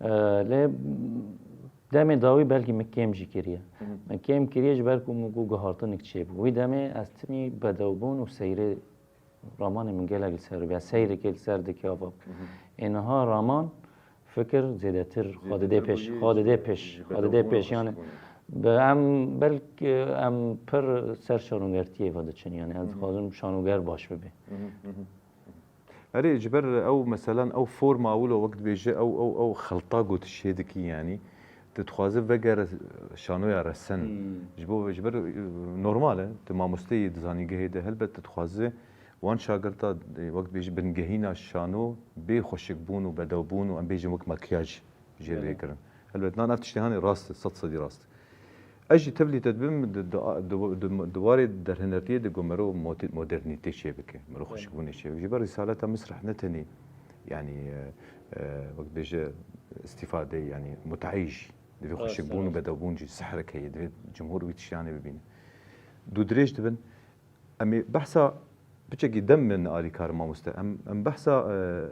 Ee, lê demê dawî belkî min kêm jî kiriye. Hı hı. Min kêm kiriye ji ber ku min ku guhartinik çêbû. Wî demê ez timî bedewbûn û seyrê ramanê min gelek li ser bû. Ya seyrekê li ser dikê ava. Hı hı. Ê niha raman fikir zêdetir xwe didê pêş, xwe didê pêş, xwe didê pêş. Yani bi em belkî em pir ser şanogertiyê ve diçin. Yani ez dixwazim şanoger baş bibe. Hı hı, hı hı. Erê, ji ber ew, meselan, ew forma wilo wek dibêje, ew, ew, ew xelta ku tu çê dikî, yanî, tu dixwaze vegere şanoya resen. Hmm. Ji bo, ji ber, e, normal e, tu mamosteyî di zanîngehê de, helbet tu dixwaze wan şagirta, e, wek dibêje, bingehîna şano bê xweşikbûn û bedewbûn û em bêjin wek makyaj jê re Belê. kirin. Helbet, nan ev tiştê hanê rast e, sed sedî rast e. Ez jî tevlî te dibim, di, di, di, di, di warê derhinertiyê de ku mero moti-, modernîte çê bike, mero Belê. xweşikbûnê çê bike. Ji ber rîsaleta misreh ne tenê, yanî, e, e, wek dibêje, îstîfade, yanî, mutayî jî. Divê Rast, xweşikbûn û rast. bedewbûn jî, sehrek heye, divê cumhur wî tiştanê bibîne. Dûdirêj dibin. Em ê behsa, piçekî dem min alîkar mamoste. Em, em behsa, e,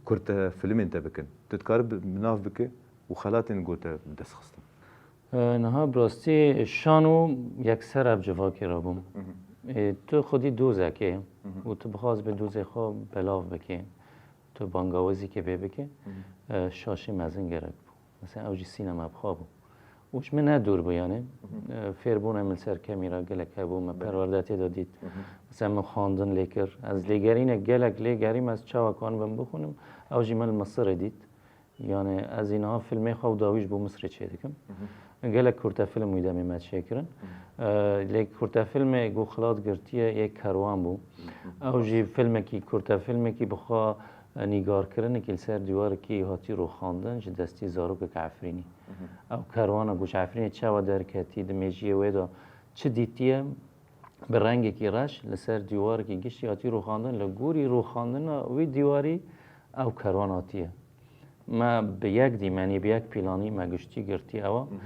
kurte filmên te bikin. Tu dikarî bi, bi nav bike û xelatên ku te bi dest xistin. E, niha bi rastî şano yekser ev civakê re bûm. Hı hı. E, tu xwedî dozekê Hı hı. û tu bixwaz bi dozê xwe belav bike. Tu bangawezîkê pê bike. Hı hı. E, şaşî mezin gerek bû. Mesela ew jî sînema bi xwe bû. Û ji min ne dûr bû yani. Hı hı. E, fêrbûna min li ser kamera gelek hebû, me Belê. perwerde tê de dît. Hı hı. Mesela min xwendin lê kir. Ez lêgerînek gelek lê gerîm, ez çawa kanibim bixwînim, ew jî min li Misirê dît. Yani ez ê niha filmê xwe û dawî ji bo Misirê çêdikim. Hı hı. Gelek kurtefilm wî demê me çêkirin. Hı hı. E, lê kurtefilmê ku xilat girtiye yê Kerwan bû. Hı hı. Ew jî filmekî, kurtefilmekî bi xwe nîgarkirinekî li ser dîwarekî hatî rûxandin ji destî zarokek Efrînî. Hı hı. Ew kerwana ku ji Efrînê çawa derketî, di mêjiyê wê de çi dîtiye, bi rengekî reş li ser dîwarekî giştî hatî rûxandin, li gorî rûxandina wî dîwarî ew kerwan hatiye. Me bi yek dîmenî, bi yek planî me giştî girtî ewa. Hı hı.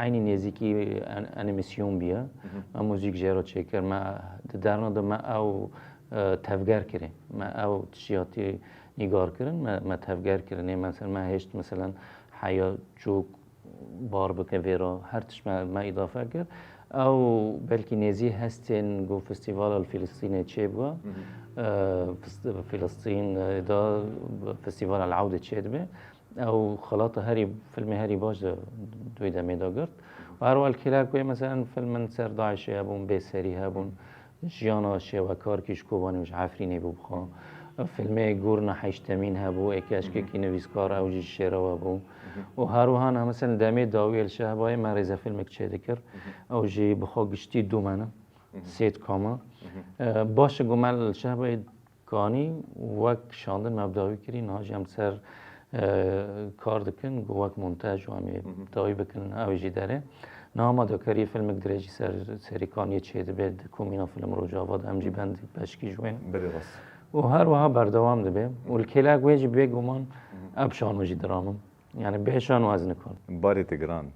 Eynî nêzîkî an-, animasyon bûye. Hı hı. Me muzîk jê re çêkir. Me di derna de me ew, e, tevger kirê. Me ew tiştî hatî nîgar kirin, me, me tevger kirin. Ê me ser me hêşt, meselen, heya çok bar bike vê re. Her tişt me, me îdafe kir. Ew belkî nêzî hestên ku Festîvala li Filistînê çêbû. Hı hı. E, Fis-, Filistîn, e, de Festîvala li Ewdê çêdibe. Ew xelata herî, filmê herî baş de di wê demê de girt. Û her wal kêlek wê, meselen, filmin ser DAIŞê hebûn, Bêserî hebûn. Jiyana şêwekarkî ji Kobanê û ji Efrînê bû bixwe. Filmê Gurna Heştemîn hebû, ê keşkekî nivîskar, ew jî ji Şêrewe bû. Û her wiha niha, meselen, demê dawiyê li Şehbayê me rêzefilmek çêdikir. Ew jî bixwe giştî du me ne. Sêtkama. E, baş e ku me li Şehbayê kanî wek şandin me bi dawî kirî, niha jî em ser, e, kar dikin, ku wek montaj û em ê dawî bikin, ew jî derê. Niha me dakariyê filmek dirêjî ser, serî kaniyê çêdibe di komîna Film Rojava de, em jî bendî beşkî ji wê ne. Belê rast. Û her wiha berdewam dibe. Û li kêlek wê jî bêguman ev şano jî diramin. Yani bê şano ez nikan. Barê te giran.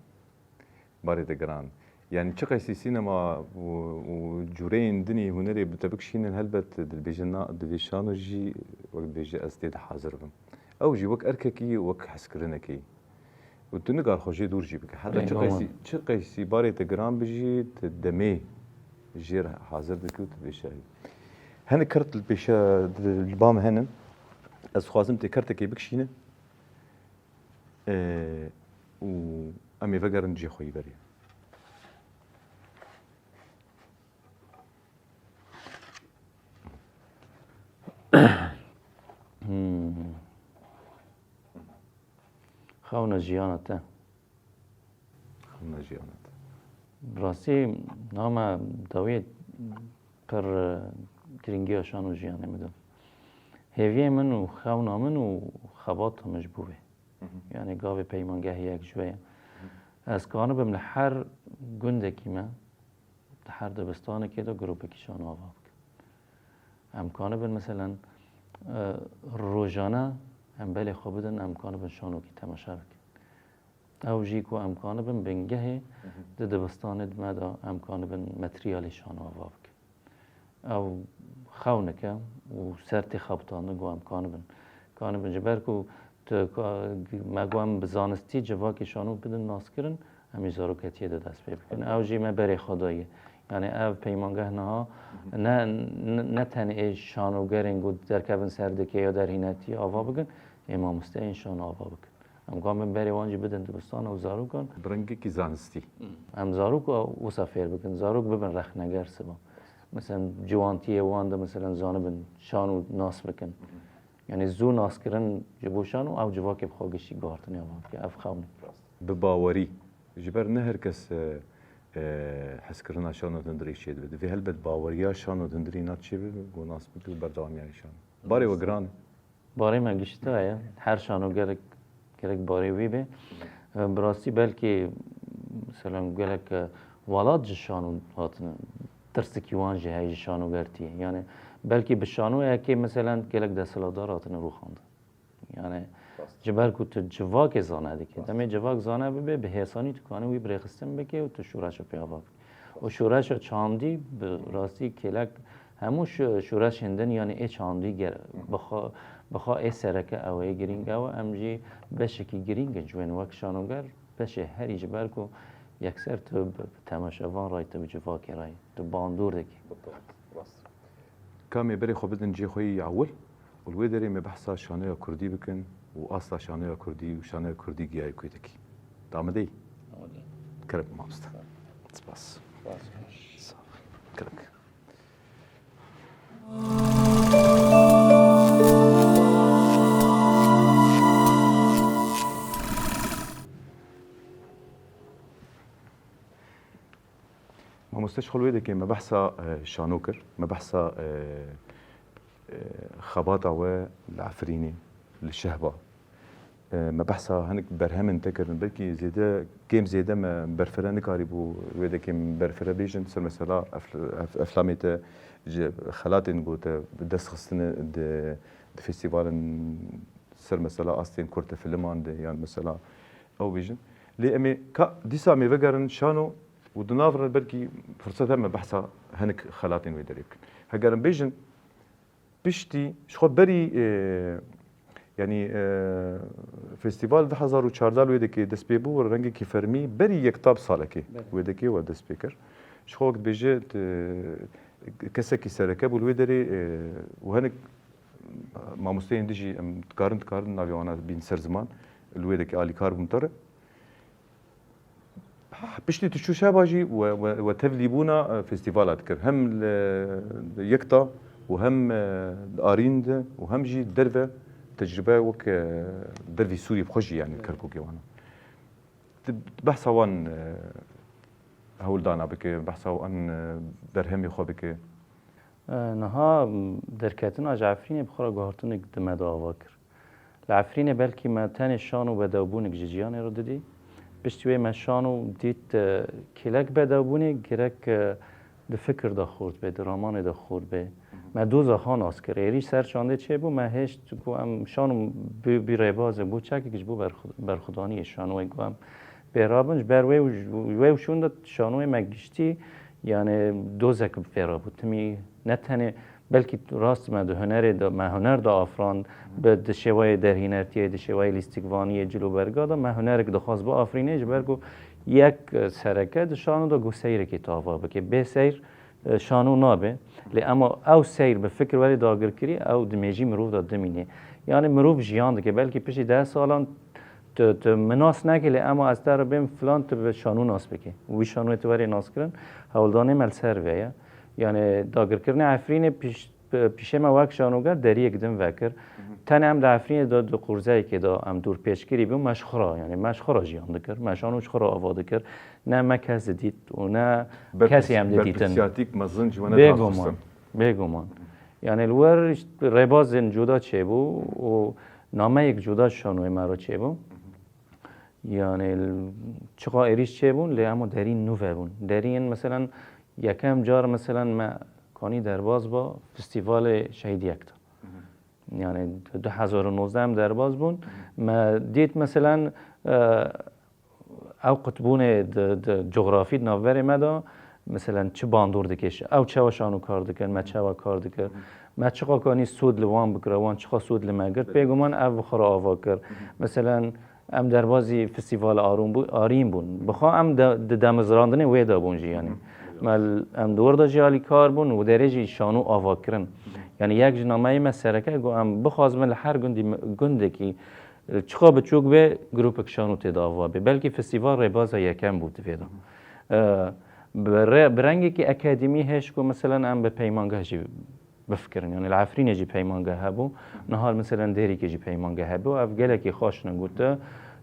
Barê te giran. Yani çiqasî sînema û, û cûreyên din ê hunerê bi te bikişînin, helbet dibêjin na, divê şano jî, wek dibêje, ez tê de hazir bim. Ew jî wek erkekî, wek hezkirinekî. Û tu nikar xwe jê dûr jî bike. Heta çiqasî, çiqasî barê te giran bi jî, tu demê jê re hazir dike û tu dibêje. Hinek kert li pêşe, li ba me hene. Ez dixwazim tê kertekê bikişînim. Ee, û em ê vegerin cihê xwe yî berê. Hmm. Xewna jiyana te. Xewna jiyana te. Bi rastî, niha me dawiyê pir, e, girîngiya şan û jiyanê min da. Hêviyê min û xewna min û xebata min ji bo vê. Hı hı. Yani gavê peymangeh yek ji wê ye. Hı. Ez kanibim li her gundekî me, di her dibistanekê de grûpekî şano ava bikim. Em kanibin, meselen, e, rojane em belê xwe bidin, em kanibin şanokî temaşe bikin. Ew jî ku em kanibin bingehê, hı hı, di dibistanê di me de em kanibin materyalê şano ava bikin. Ew xewneke û ser tê xebitandin ku em kanibin. Kanibin ji ber ku tu ka-, me ku em bi zanistî civakê şano bidin naskirin, em jî zaroketiyê de dest pê bikin. Ew jî me berê xwe daye. Yani ev peymangeh niha ne, ne, ne tenê ê şanogerên ku derkevin ser dikê ya derhînetiyê ava bikin, ê mamosteyên şano ava bikin. Em kan bin berê wan jî bidin dibistana û zarokan. Bi rengekî zanistî. Em zarok wisa fêr bikin, zarok bibin rexneger siba. Mesela ciwantiyê wan de, mesela, zanibin şan û nas bikin. Yani zû naskirin ji bo şan û ew civakê bi xwe giştî guhartinê wan bike, ev xewn e. Bi bawerî. Ji ber ne her kes, e, e, hezkirina şan û hundirê çêdibe. Divê helbet baweriya şan û hundirî na çêbibe, ku nas bike û berdewamiya şan. Barê we giran e. Barê me gişta ye. Her şano gerek, gerek barê wî be. E, bi rastî belkî, mesela, gelek, e, welat ji şano hatine. Tirsikî wan jî heye ji şanogertiyê. Yani belkî bi şanoyekê, mesela, gelek desthilatdar hatine rûxandin. Yani ji ber ku tu civakê zane dike. Demê civak zane bibe, bi hêsanî tu kanî wî bi rêxistin bike û tu şoreşa pê ava bike. Û şoreşa çandî bi rastî kêlek hemû şo-, şoreşên din, yani ê çandî ger-, bi xwe, bi xwe ê sereke ew ê girîng ew e. Em jî beşekî girîng in ji wên wek şanoger, beşê herî ji ber ku yekser tu bi, bi temaşevan re yî, tu bi civakê re yî, tu bandor dikî. Kamê berê xwe bidin cihê xwe yî ewil û li wê derê me behsa şanoya kurdî bikin û asta şanoya kurdî û şanoya kurdî giyayê kûtekî. Di amadeyî? Amadeyî. Kerem mamoste. Spas. Spas. Sağ ol. Kerem. Mamoste ji xwe li wê dekê me behsa, e, şano kir, me behsa, e, e, xebata we li Efrînê, li Şehba. E, me behsa hinek berhemên te kirin, belkî zêde, kêm zêde me berfire nikarîbû wê dekê me berfire bêjin, ser mesela ef-, ef-, eflamê te ji xelatên ku te bi dest xistine di, di festîvalên ser mesela astên kurte filiman de yan mesela ew bêjin. Lê em ê ka dîsa em ê vegerin şano û di nav re belkî firset hebe me behsa hinek xelatên wê derê bikin. Heger em bêjin piştî ji xwe berî, e, Yanî, e, festîval du hezar û çardeh li Wêdekê dest pê bû, rengekî fermî berî yekta bi salekê Belê. Wêdekê we dest pê kir. Ji xwe wek dibêje, t-, kesekî sereke bû li wê derê, e, û hinek mamosteyên din jî em dikarin, dikarin navê wana bîn ser ziman, li Wêdekê alîkar bûn te re. Piştî tu çû şeba jî we, we, we tevlîbûna, e, festîvala dikir. Hem li, li Yekta û hem, e, li Arîn de û hem jî derve tecrûbe wek, e, dervî Sûrî bi xwe jî, yanî Kerkûkê wana. Tu behsa wan, e, hewldana bike, behsa wan, e, berhemê xwe bike. E, niha, m, derketina ji Efrînê bi xwe re guhartinek di me de ava kir. Li Efrînê belkî me tenê şan û bedewbûnek ji ciyanê re didî. Piştî wê me şan û dît, e, kêlek bedewbûnê gerek, e, di fikir de xurt bê, di ramanê de xurt bê. Me doza xwe nas kir. Êrî ser çandê çêbû, me hêşt ku em şan û bî, bî rêbazê bû çekek ji bo berxu-, berxudaniyê şanoyê ku em pê rabin. Ji ber wê û ji, wê û şûn de şanoyê me giştî, yani dozek bi fê re bû. Timî ne tenê belkî rast me di hunerê de, me huner de afirand, bi di şêwayê derhînertiyê, di şêwayê lîstikvaniyê, cilûberga de me hunerek dixwast biafirînê, ji ber ku yek, e, sereke di şano de ku seyrekê tu ava bike. Bê seyr, e, şano nabe. Lê ema ew seyr bi fikir were dagirkirî, ew di mêjî mirov de dimîne. Yani mirov jiyan dike. Belkî piştî deh salan tu, tu min nas nekî, lê ema ez te re bêm filan, tu bi şano nas bikî. Wî şanoyê tu were naskirin, hewldanê me li ser vê ye. Yani dagirkirina Efrînê pîş-, pîşê me wek şanoger deriyek din vekir. Tenê em di Efrînê de di qurzeyekê de em dûr pêşkirî bûn, me ji xwe re, yani me ji xwe re jiyan dikir. Me şano ji xwe re ava dikir. Ne me kes didît û ne kesî em didîtin. Berpirsiyatîk mezin ji we ne Bêguman, bêguman. Yani li wer rêbazên cuda çêbû û nameyek cuda şanoyê me re çêbû. Yani çiqa êrîş çêbûn, lê ema derîn nû vebûn. Deriyên, meselen, yekem car, meselen, me kanî derbas ba Festîvalê Şehîd Yekta. Yani du hezar û nozdeh em derbas bûn. Me dît, meselen, e, ew qutbûnê di, di cografî di navberê me de, meselen, çi bandor dikêşin, ew çawa şano kar dikin, me çawa kar dikir, me çiqa kanî sûd li wan bikira, wan çiqa sûd li me girt. Bêguman ev bi xwe re ava kir. Meselen, em derbazî festîvala Arûn bû-, Arîn bûn. Bi xwe em de, di demizrandinê wê de bûn jî, yanî. Me l-, em di wir de jî alîkar bûn û derê jî şano ava kirin. Yanî yek ji nameyê me sereke got, em bixwazin li her gundî me, gundekî, e, çiqa biçûk be, grûpek şano tê de ava be. Belkî festîval rêbaza yekem bû di vê de. E, bi re-, bi rengekî akademî hêş ku, meselen, em bi peymangeh jî bifikirin. Yani li Efrînê jî peymangeh hebû. Niha, meselen, Dêrikê jî peymangeh hebû. Ev gelekî xweş ne gote.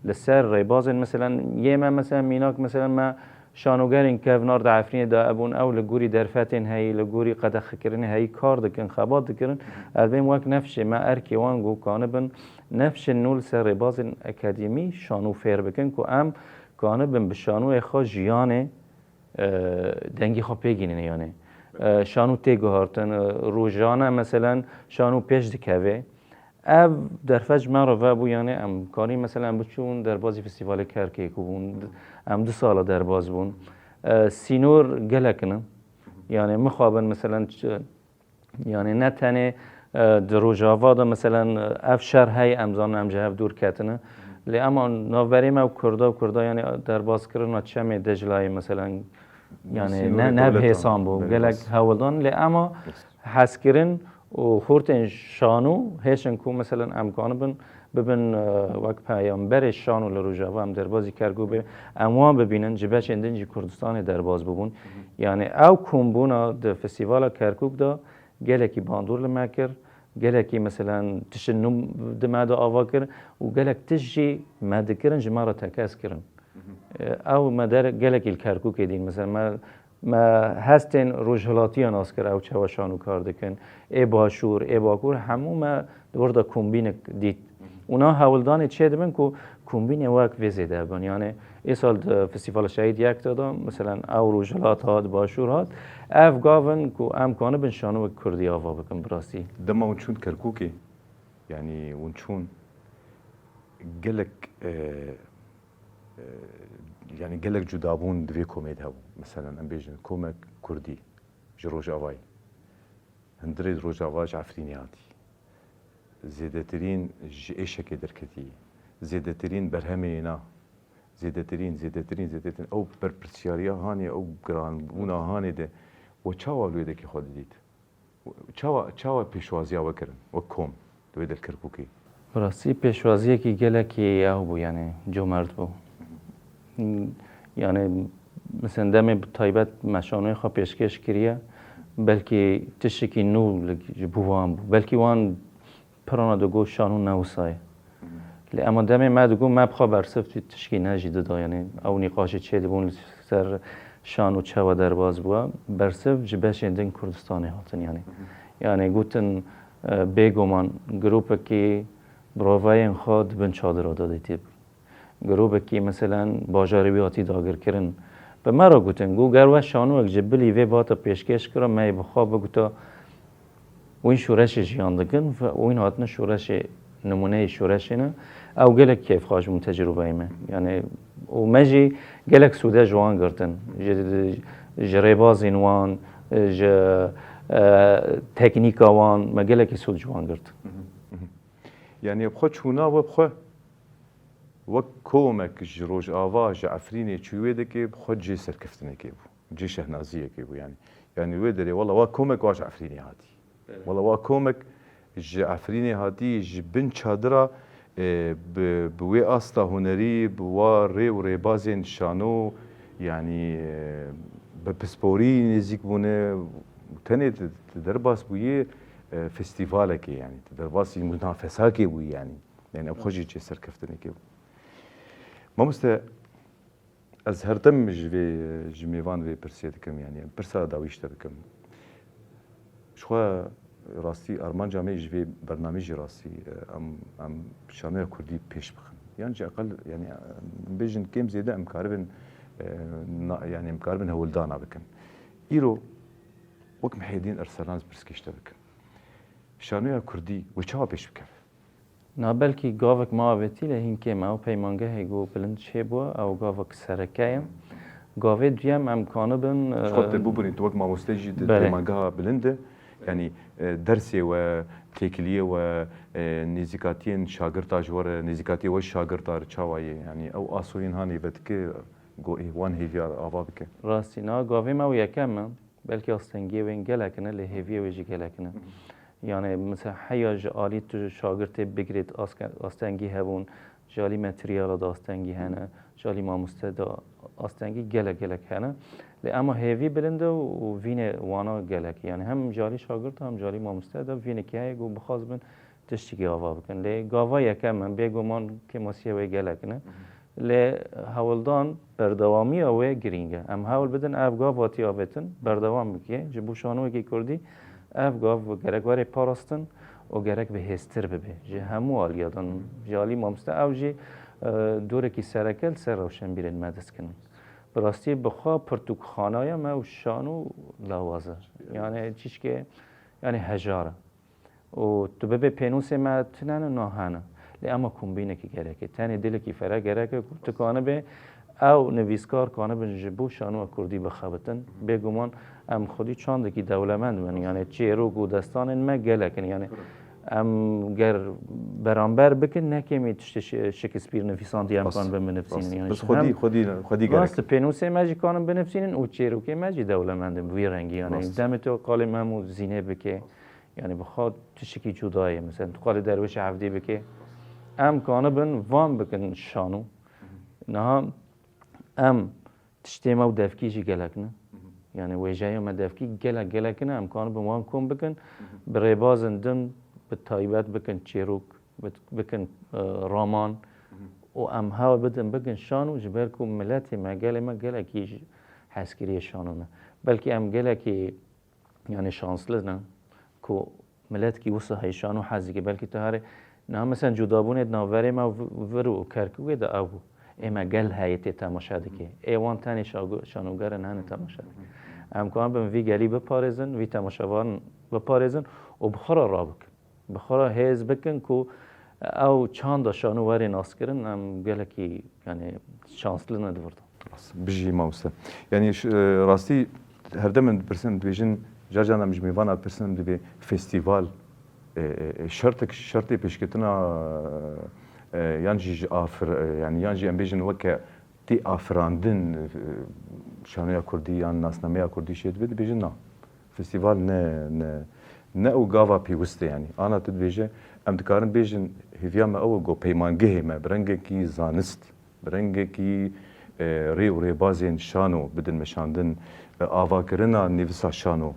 Li ser rêbazên, meselen, yê me, meselen, mînak, meselen, me şanogerên kevnar di Efrînê de hebûn. Ew li gorî derfetên heyî, li gorî qedexekirinê heyî kar dikin, xebat dikirin. Ev bên wek nefşê me, erkê wan ku kanibin nefşên nû li ser rêbazên akademî şano fêr bikin ku em kanibin bi şanoyê xwe jiyanê e, dengê xwe pê gînîne, yanî. E, şano tê guhartin, e, rojane, meselen, şano pêş dikeve. Ev derfet ji me re vebû, yanî em kanî, meselen, biçûn derbazî festîvalê Kerkê ku bûn, em du sala derbaz bûn. E, sînor gelek in. Yanî mixabin, meselen, ç-, Yanî ne tenê, e, di Rojava de, meselen, e, ev şer heye, em zanin em ji hev dûr ketine. Lê ema navberê me û Kurda û Kurda, yanî derbazkirina çemê Diclayê, meselen, yanî ne, ne bi hêsan bû. Gelek hewldan, lê ema hezkirin û xortên şano hêşin ku, meselen, em kanibin bibin, e, wek peyamberê şano li Rojava, em derbazî Kerkûk be, em wan bibînin, ji beşên din jî Kurdistanê derbaz bibûn. Yanî ew kombûna di festîvala Kerkûk de gelekî bandor li me kir, gelekî, meselen, tiştin nû di me de ava kir û gelek tişt jî me dikirin, ji me re tekez kirin. E, ew me der gelekî li Kerkûkê dîn, meselen, me Me hestên rojhilatiya nas kir, ew çawa şano kar dikin. Ê başûr, ê bakur, hemû me di wir de kombînek dît. Û na hewldanê çê dibin ku kombînê wek vê zêde bin. Yanî, ê sal di Festîvala Şehîd Yekta de, meselen, ew rojhilat hat, başûr hat. Ev gav in ku em kanibin şano wek kurdî ava bikin, bi rastî. Dema hûn çûn Kerkûkê, yanî hûn çûn gelek, e, e, yanî gelek cudabûn di vê komê de hebû. Meselen, em bêjin komek kurdî ji Rojavayê. Hundirê Rojava ji Efrînê hatî. Zêdetirîn ji êşekê derketî. Zêdetirîn berhemê na. Zêdetirîn, zêdetirîn, zêdetirîn. Ew berpirsiyariya hanê, ew giranbûna hanê de. We çawa li wê dekê xwe didît? Çawa, çawa pêşwaziya we kirin wek kom li wê der Kirkûkê? Bi rastî pêşwaziyekî gelekî ew bû, yanî comert bû. Yanî, mesela demê bi taybet me şanoyê xwe pêşkêş kiriye, belkî tiştekî nû li, ji bo wan bû. Belkî wan pirana digot şano ne wisa ye. Lê ema demê me digot me bi xwe bersiv tişkî ne jî dida, yanî ew nîqaşê çêdibûn li ser şano çawa derbas bûye, bersiv ji beşên din Kurdistanê hatin, yanî. Yanî gotin, e, bêguman grûpekî bi rovayên xwe di bin çadira de dê tê. Grûbekî, meselen, bajarê wî hatî dagirkirin. Bi me re gotin, got, ger we şanoyek ji bilî vê bata pêşkêş kira, me yê bi xwe bigota, wîn şoreşê jiyan dikin, ve wîn hatine şoreşê, nimûneyê şoreşê ne. Ew gelek kêfxweş bûn tecrûbeyê me. Yanî, û me jî gelek sûde ji wan girtin. Ji, ji rêbazên wan, ji, e, teknîka wan, me gelekî sûd ji wan girt. Yanî, bi xwe çûna we bi xwe Wek komek ji Rojava, ji Efrînê çû wê dekê, bi xwe cê serkeftinekê bû, cê şehnaziyekê bû, yanî. Yanî wê derê, wela wa komek wa ji Efrînê hatî. Evet. Wela wa komek ji Efrînê hatî, ji bin çadira, e, bi, bi wê asta hunerî, bi wa rê û rêbazên şano, yanî, e, bi pisporî nêzîk bûne, tenê tu, tu derbas bûyê, e, festîvalekê, yanî, tu derbasî munafesakê bûyî, yanî. Yanî, ev xwe jî cê serkeftinekê bû. Mamoste, ez her dem ji vê, ji mêvan vê pirsê dikim, yanî em pirsa dawî ji te bikim. Ji xwe rastî armanca me ji vê bernamê jî rastî, em, em şanoya kurdî pêş bixin. Yan jî eqel, yanî, em bêjin kêm zêde em karibin, e, na-, yanî em karibin hewldana bikin. Îro wek Mihêdîn Erselan ez pirsgê ji te bikim. Şanoya kurdî wê çawa pêş bikeve? Na belkî gavek ma avêtî lê hîn kêm e. Ew peymangehê ku bilind çêbûye, ew gavek sereke ye. Gavê duyem em kanibin, Ji xwe tu e, bûbûnî, tu wek mamoste jî di Belê. peymangeha bilind de, yanî, e, dersê we, têkiliyê we, e, nêzîkatiyên şagirta ji we re, nêzîkatiyê we ji şagirta re çawa ye? Yanî ew asoyên hanê vedike, ku ê wan hêviya ava bike. Rastî, na gavê me ew yekem e. Belkî astengiyê wê gelek in e, lê hêviyê wê jî gelek in e. Hı hı. Yanî, mesela heya ji alî tu şagirtê bigirêt aske-, astengî hebûn, ji alî materyala de astengî hene, ji alî mamoste de astengî gelek gelek hene. Lê ema hêvî bilind e û, û vînê wana gelek. Yanî hem ji alî şagirta hem ji alî mamoste de vînekî heye ku bixwazibin tiştekî ava bikin. Lê gava yekem in, bêguman kêmasiyê wê gelek in e. Hı hı. Lê hewldan berdewamiya wê girîng e. Em hewl bidin ev gav hatî avêtin, berdewam bike. Ji bo şanoyekî kurdî ev gav gerek were parastin û gerek bi hêztir bibe. Ji hemû aliya din, ji alî mamoste ew jî, e, dorekî sereke li ser rewşenbîrên me diskinin. Bi rastî bi xwe pirtûkxanaya me û şano lawaz e. Yanî çişkê, yanî hejar e. Û tu bibê pênûsê me tune ne, na hene. Lê ema kombînekî gerek e. Tenê dilekî fereh gerek e ku tu kanibê ew nivîskar kanibin ji bo şanoya kurdî bixebitin. Bêguman em xwedî çandekî dewlemend bin. Yanî çêrok û destanên me gelek in. Yanî em ger beramber bikin, ne kêmî tiştê Şi-, Shakespeare nivîsandiye em Rast. kanibin binivîsînin. Rast. Yanî Biz xwedî, hem xwedî, xwedî gerek. rast pênûsê me jî kanin binivîsînin û çêrokê me jî dewlemend in bi vî rengî. Yanî Rast. demê tu qalê me hemû zînê bikê. Yanî bi xwe tiştekî cuda ye. Mesela tu qalê derwêşa hevdî bike. Em kanibin van bikin şano. Niha em tiştê me û devkî jî gelek ne. Yanî wêjeya me devkî gelek gelek ne. Em kanibin wan kom bikin. Bi rêbazên din bi taybet bikin çêrok, bi-, bikin, e, raman. Û em hewl bidin bikin şano ji ber ku miletê me, gelê me gelekî ji hezkiriyê şano ne. Belkî em gelekî Yanî şansli ne ku miletkî wisa heyşan û hezî ke belkî tu herê niha mesela cudabûnê di navberê me û vi-, vir û Kerkûkê de ew bû. Ê me gel heye tê temaşe dike. Ê wan tenê şago-, şanogerin hene temaşe dike. Em kanibin vî gelî biparêzin, vî temaşevarin biparêzin û bi xwe re rabikin. Bi xwe re hêz bikin ku ew çanda şano were naskirin, em gelekî, yanî, şansli ne di vir de. Rast. Bijî mamoste. Yanî, ş-, e, rastî her dem em dipirsin, dibêjin, car caran em ji mêvana dipirsin, em dibê festîval, E, e, e, şertek, şertê pêşketina, e, yan jî ji afir-, e, yani yan jî em bêjin weke tê afirandin, e, şanoya kurdî yan nasnameya kurdî şê dibe, dibêjin na. Festîval ne, ne, ne ew gava pêwist e yani. Ana tu dibêje, em dikarin bêjin, hêviya me ew e ku peymangehê me bi rengekî zanist, bi rengekî, e, rê û rêbazên şano bidin meşandin, e, avakirina nivîsa şano.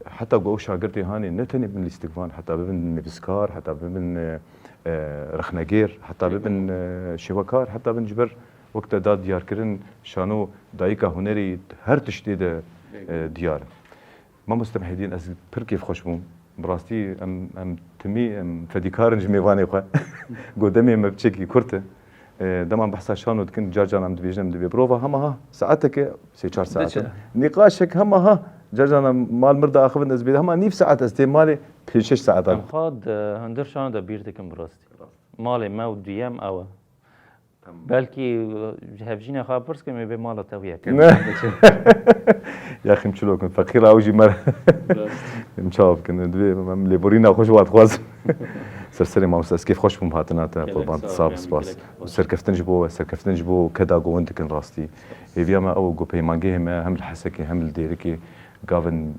Heta ku ew şagirtê hanê ne tenê bin lîstikvan, heta bibin nivîskar, heta bibin, e, e, rexnegêr, heta bibin, e, şêwekar, heta bin ji ber wek te da diyarkirin, şano dayika hunerî her tiştê de, e, diyar in. Mamoste Mihîdîn, ez pir kêfxweş bûm. Bi rastî em, em timî, em fedîkar in ji mêvanê xwe. Go demê me piçekî kurt e. E, dema em behsa şano dikin, car caran em dibêjin, em dibê birova hema ha, saeteke, sê çar saet e. Diçe. Nîqaşek hema ha, car caran mal mir diaxivin, ez bê hema nîv saet ez têm malê, pênc şeş saetan. Em xwe di hundir şano de bîr dikin bi rastî. Malê me û duyem ew e. Tamam. Belkî, e, ji hevjîna xwe pirs kim, ê bê mala te wî yek. Ne. Yaxîm çilo kin, feqîra ew jî me re. Rast. Em çawa bikin, divê em lêborîna xwe ji wan dixwazin. Ser serê mamoste, ez kêfxweş bûm hatina te, gelek qurban, sağ ol, sax, spas. Gelek xweş. Serkeftin ji bo we, serkeftin ji bo keda ku hûn dikin rastî. Hêviya me ew e ku peymangehê me hem li Hesekê hem li Dêrikê gavin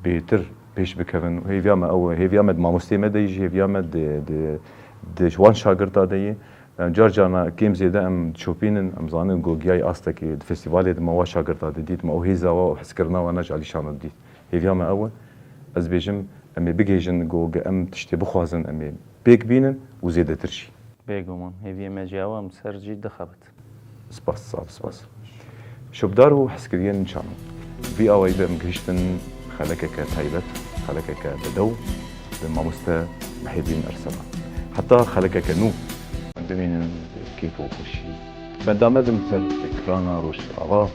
bêtir pêş bikevin. Hêviya me ew e, hêviya me di mamosteyê me de yî jî, hêviya me di, di, di ji wan şagirta de yî. Em car carna kêm zêde em diçopînin, em zanin ku giyayî astekê di festîvalê de me wa şagirta didît, me ew hêza wa û hezkirina wan ji alî şano didît. Hêviya me ew e, ez bêjim, em ê bigihêjin ku em tiştê bixwazin, em ê pêk bînin û zêdetir jî. Bêguman, hêviyê me jî ew e, em ser jî dixebit. Spas, sağ ol, spas. Şopdar û hezkiriyên çano. Vî awayî de em gihiştin xelekeke taybet, xelekeke bedew bi mamoste Mihîdîn Ersena. Heta xelekeke nû. Em bimînin keyf û xweşî. Benda me bin ser ekrana Rojava.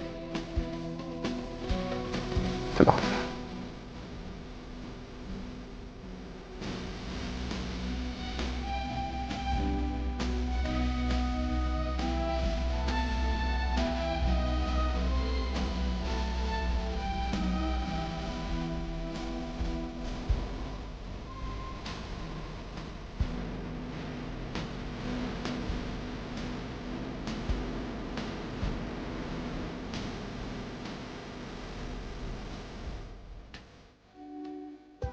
Silav.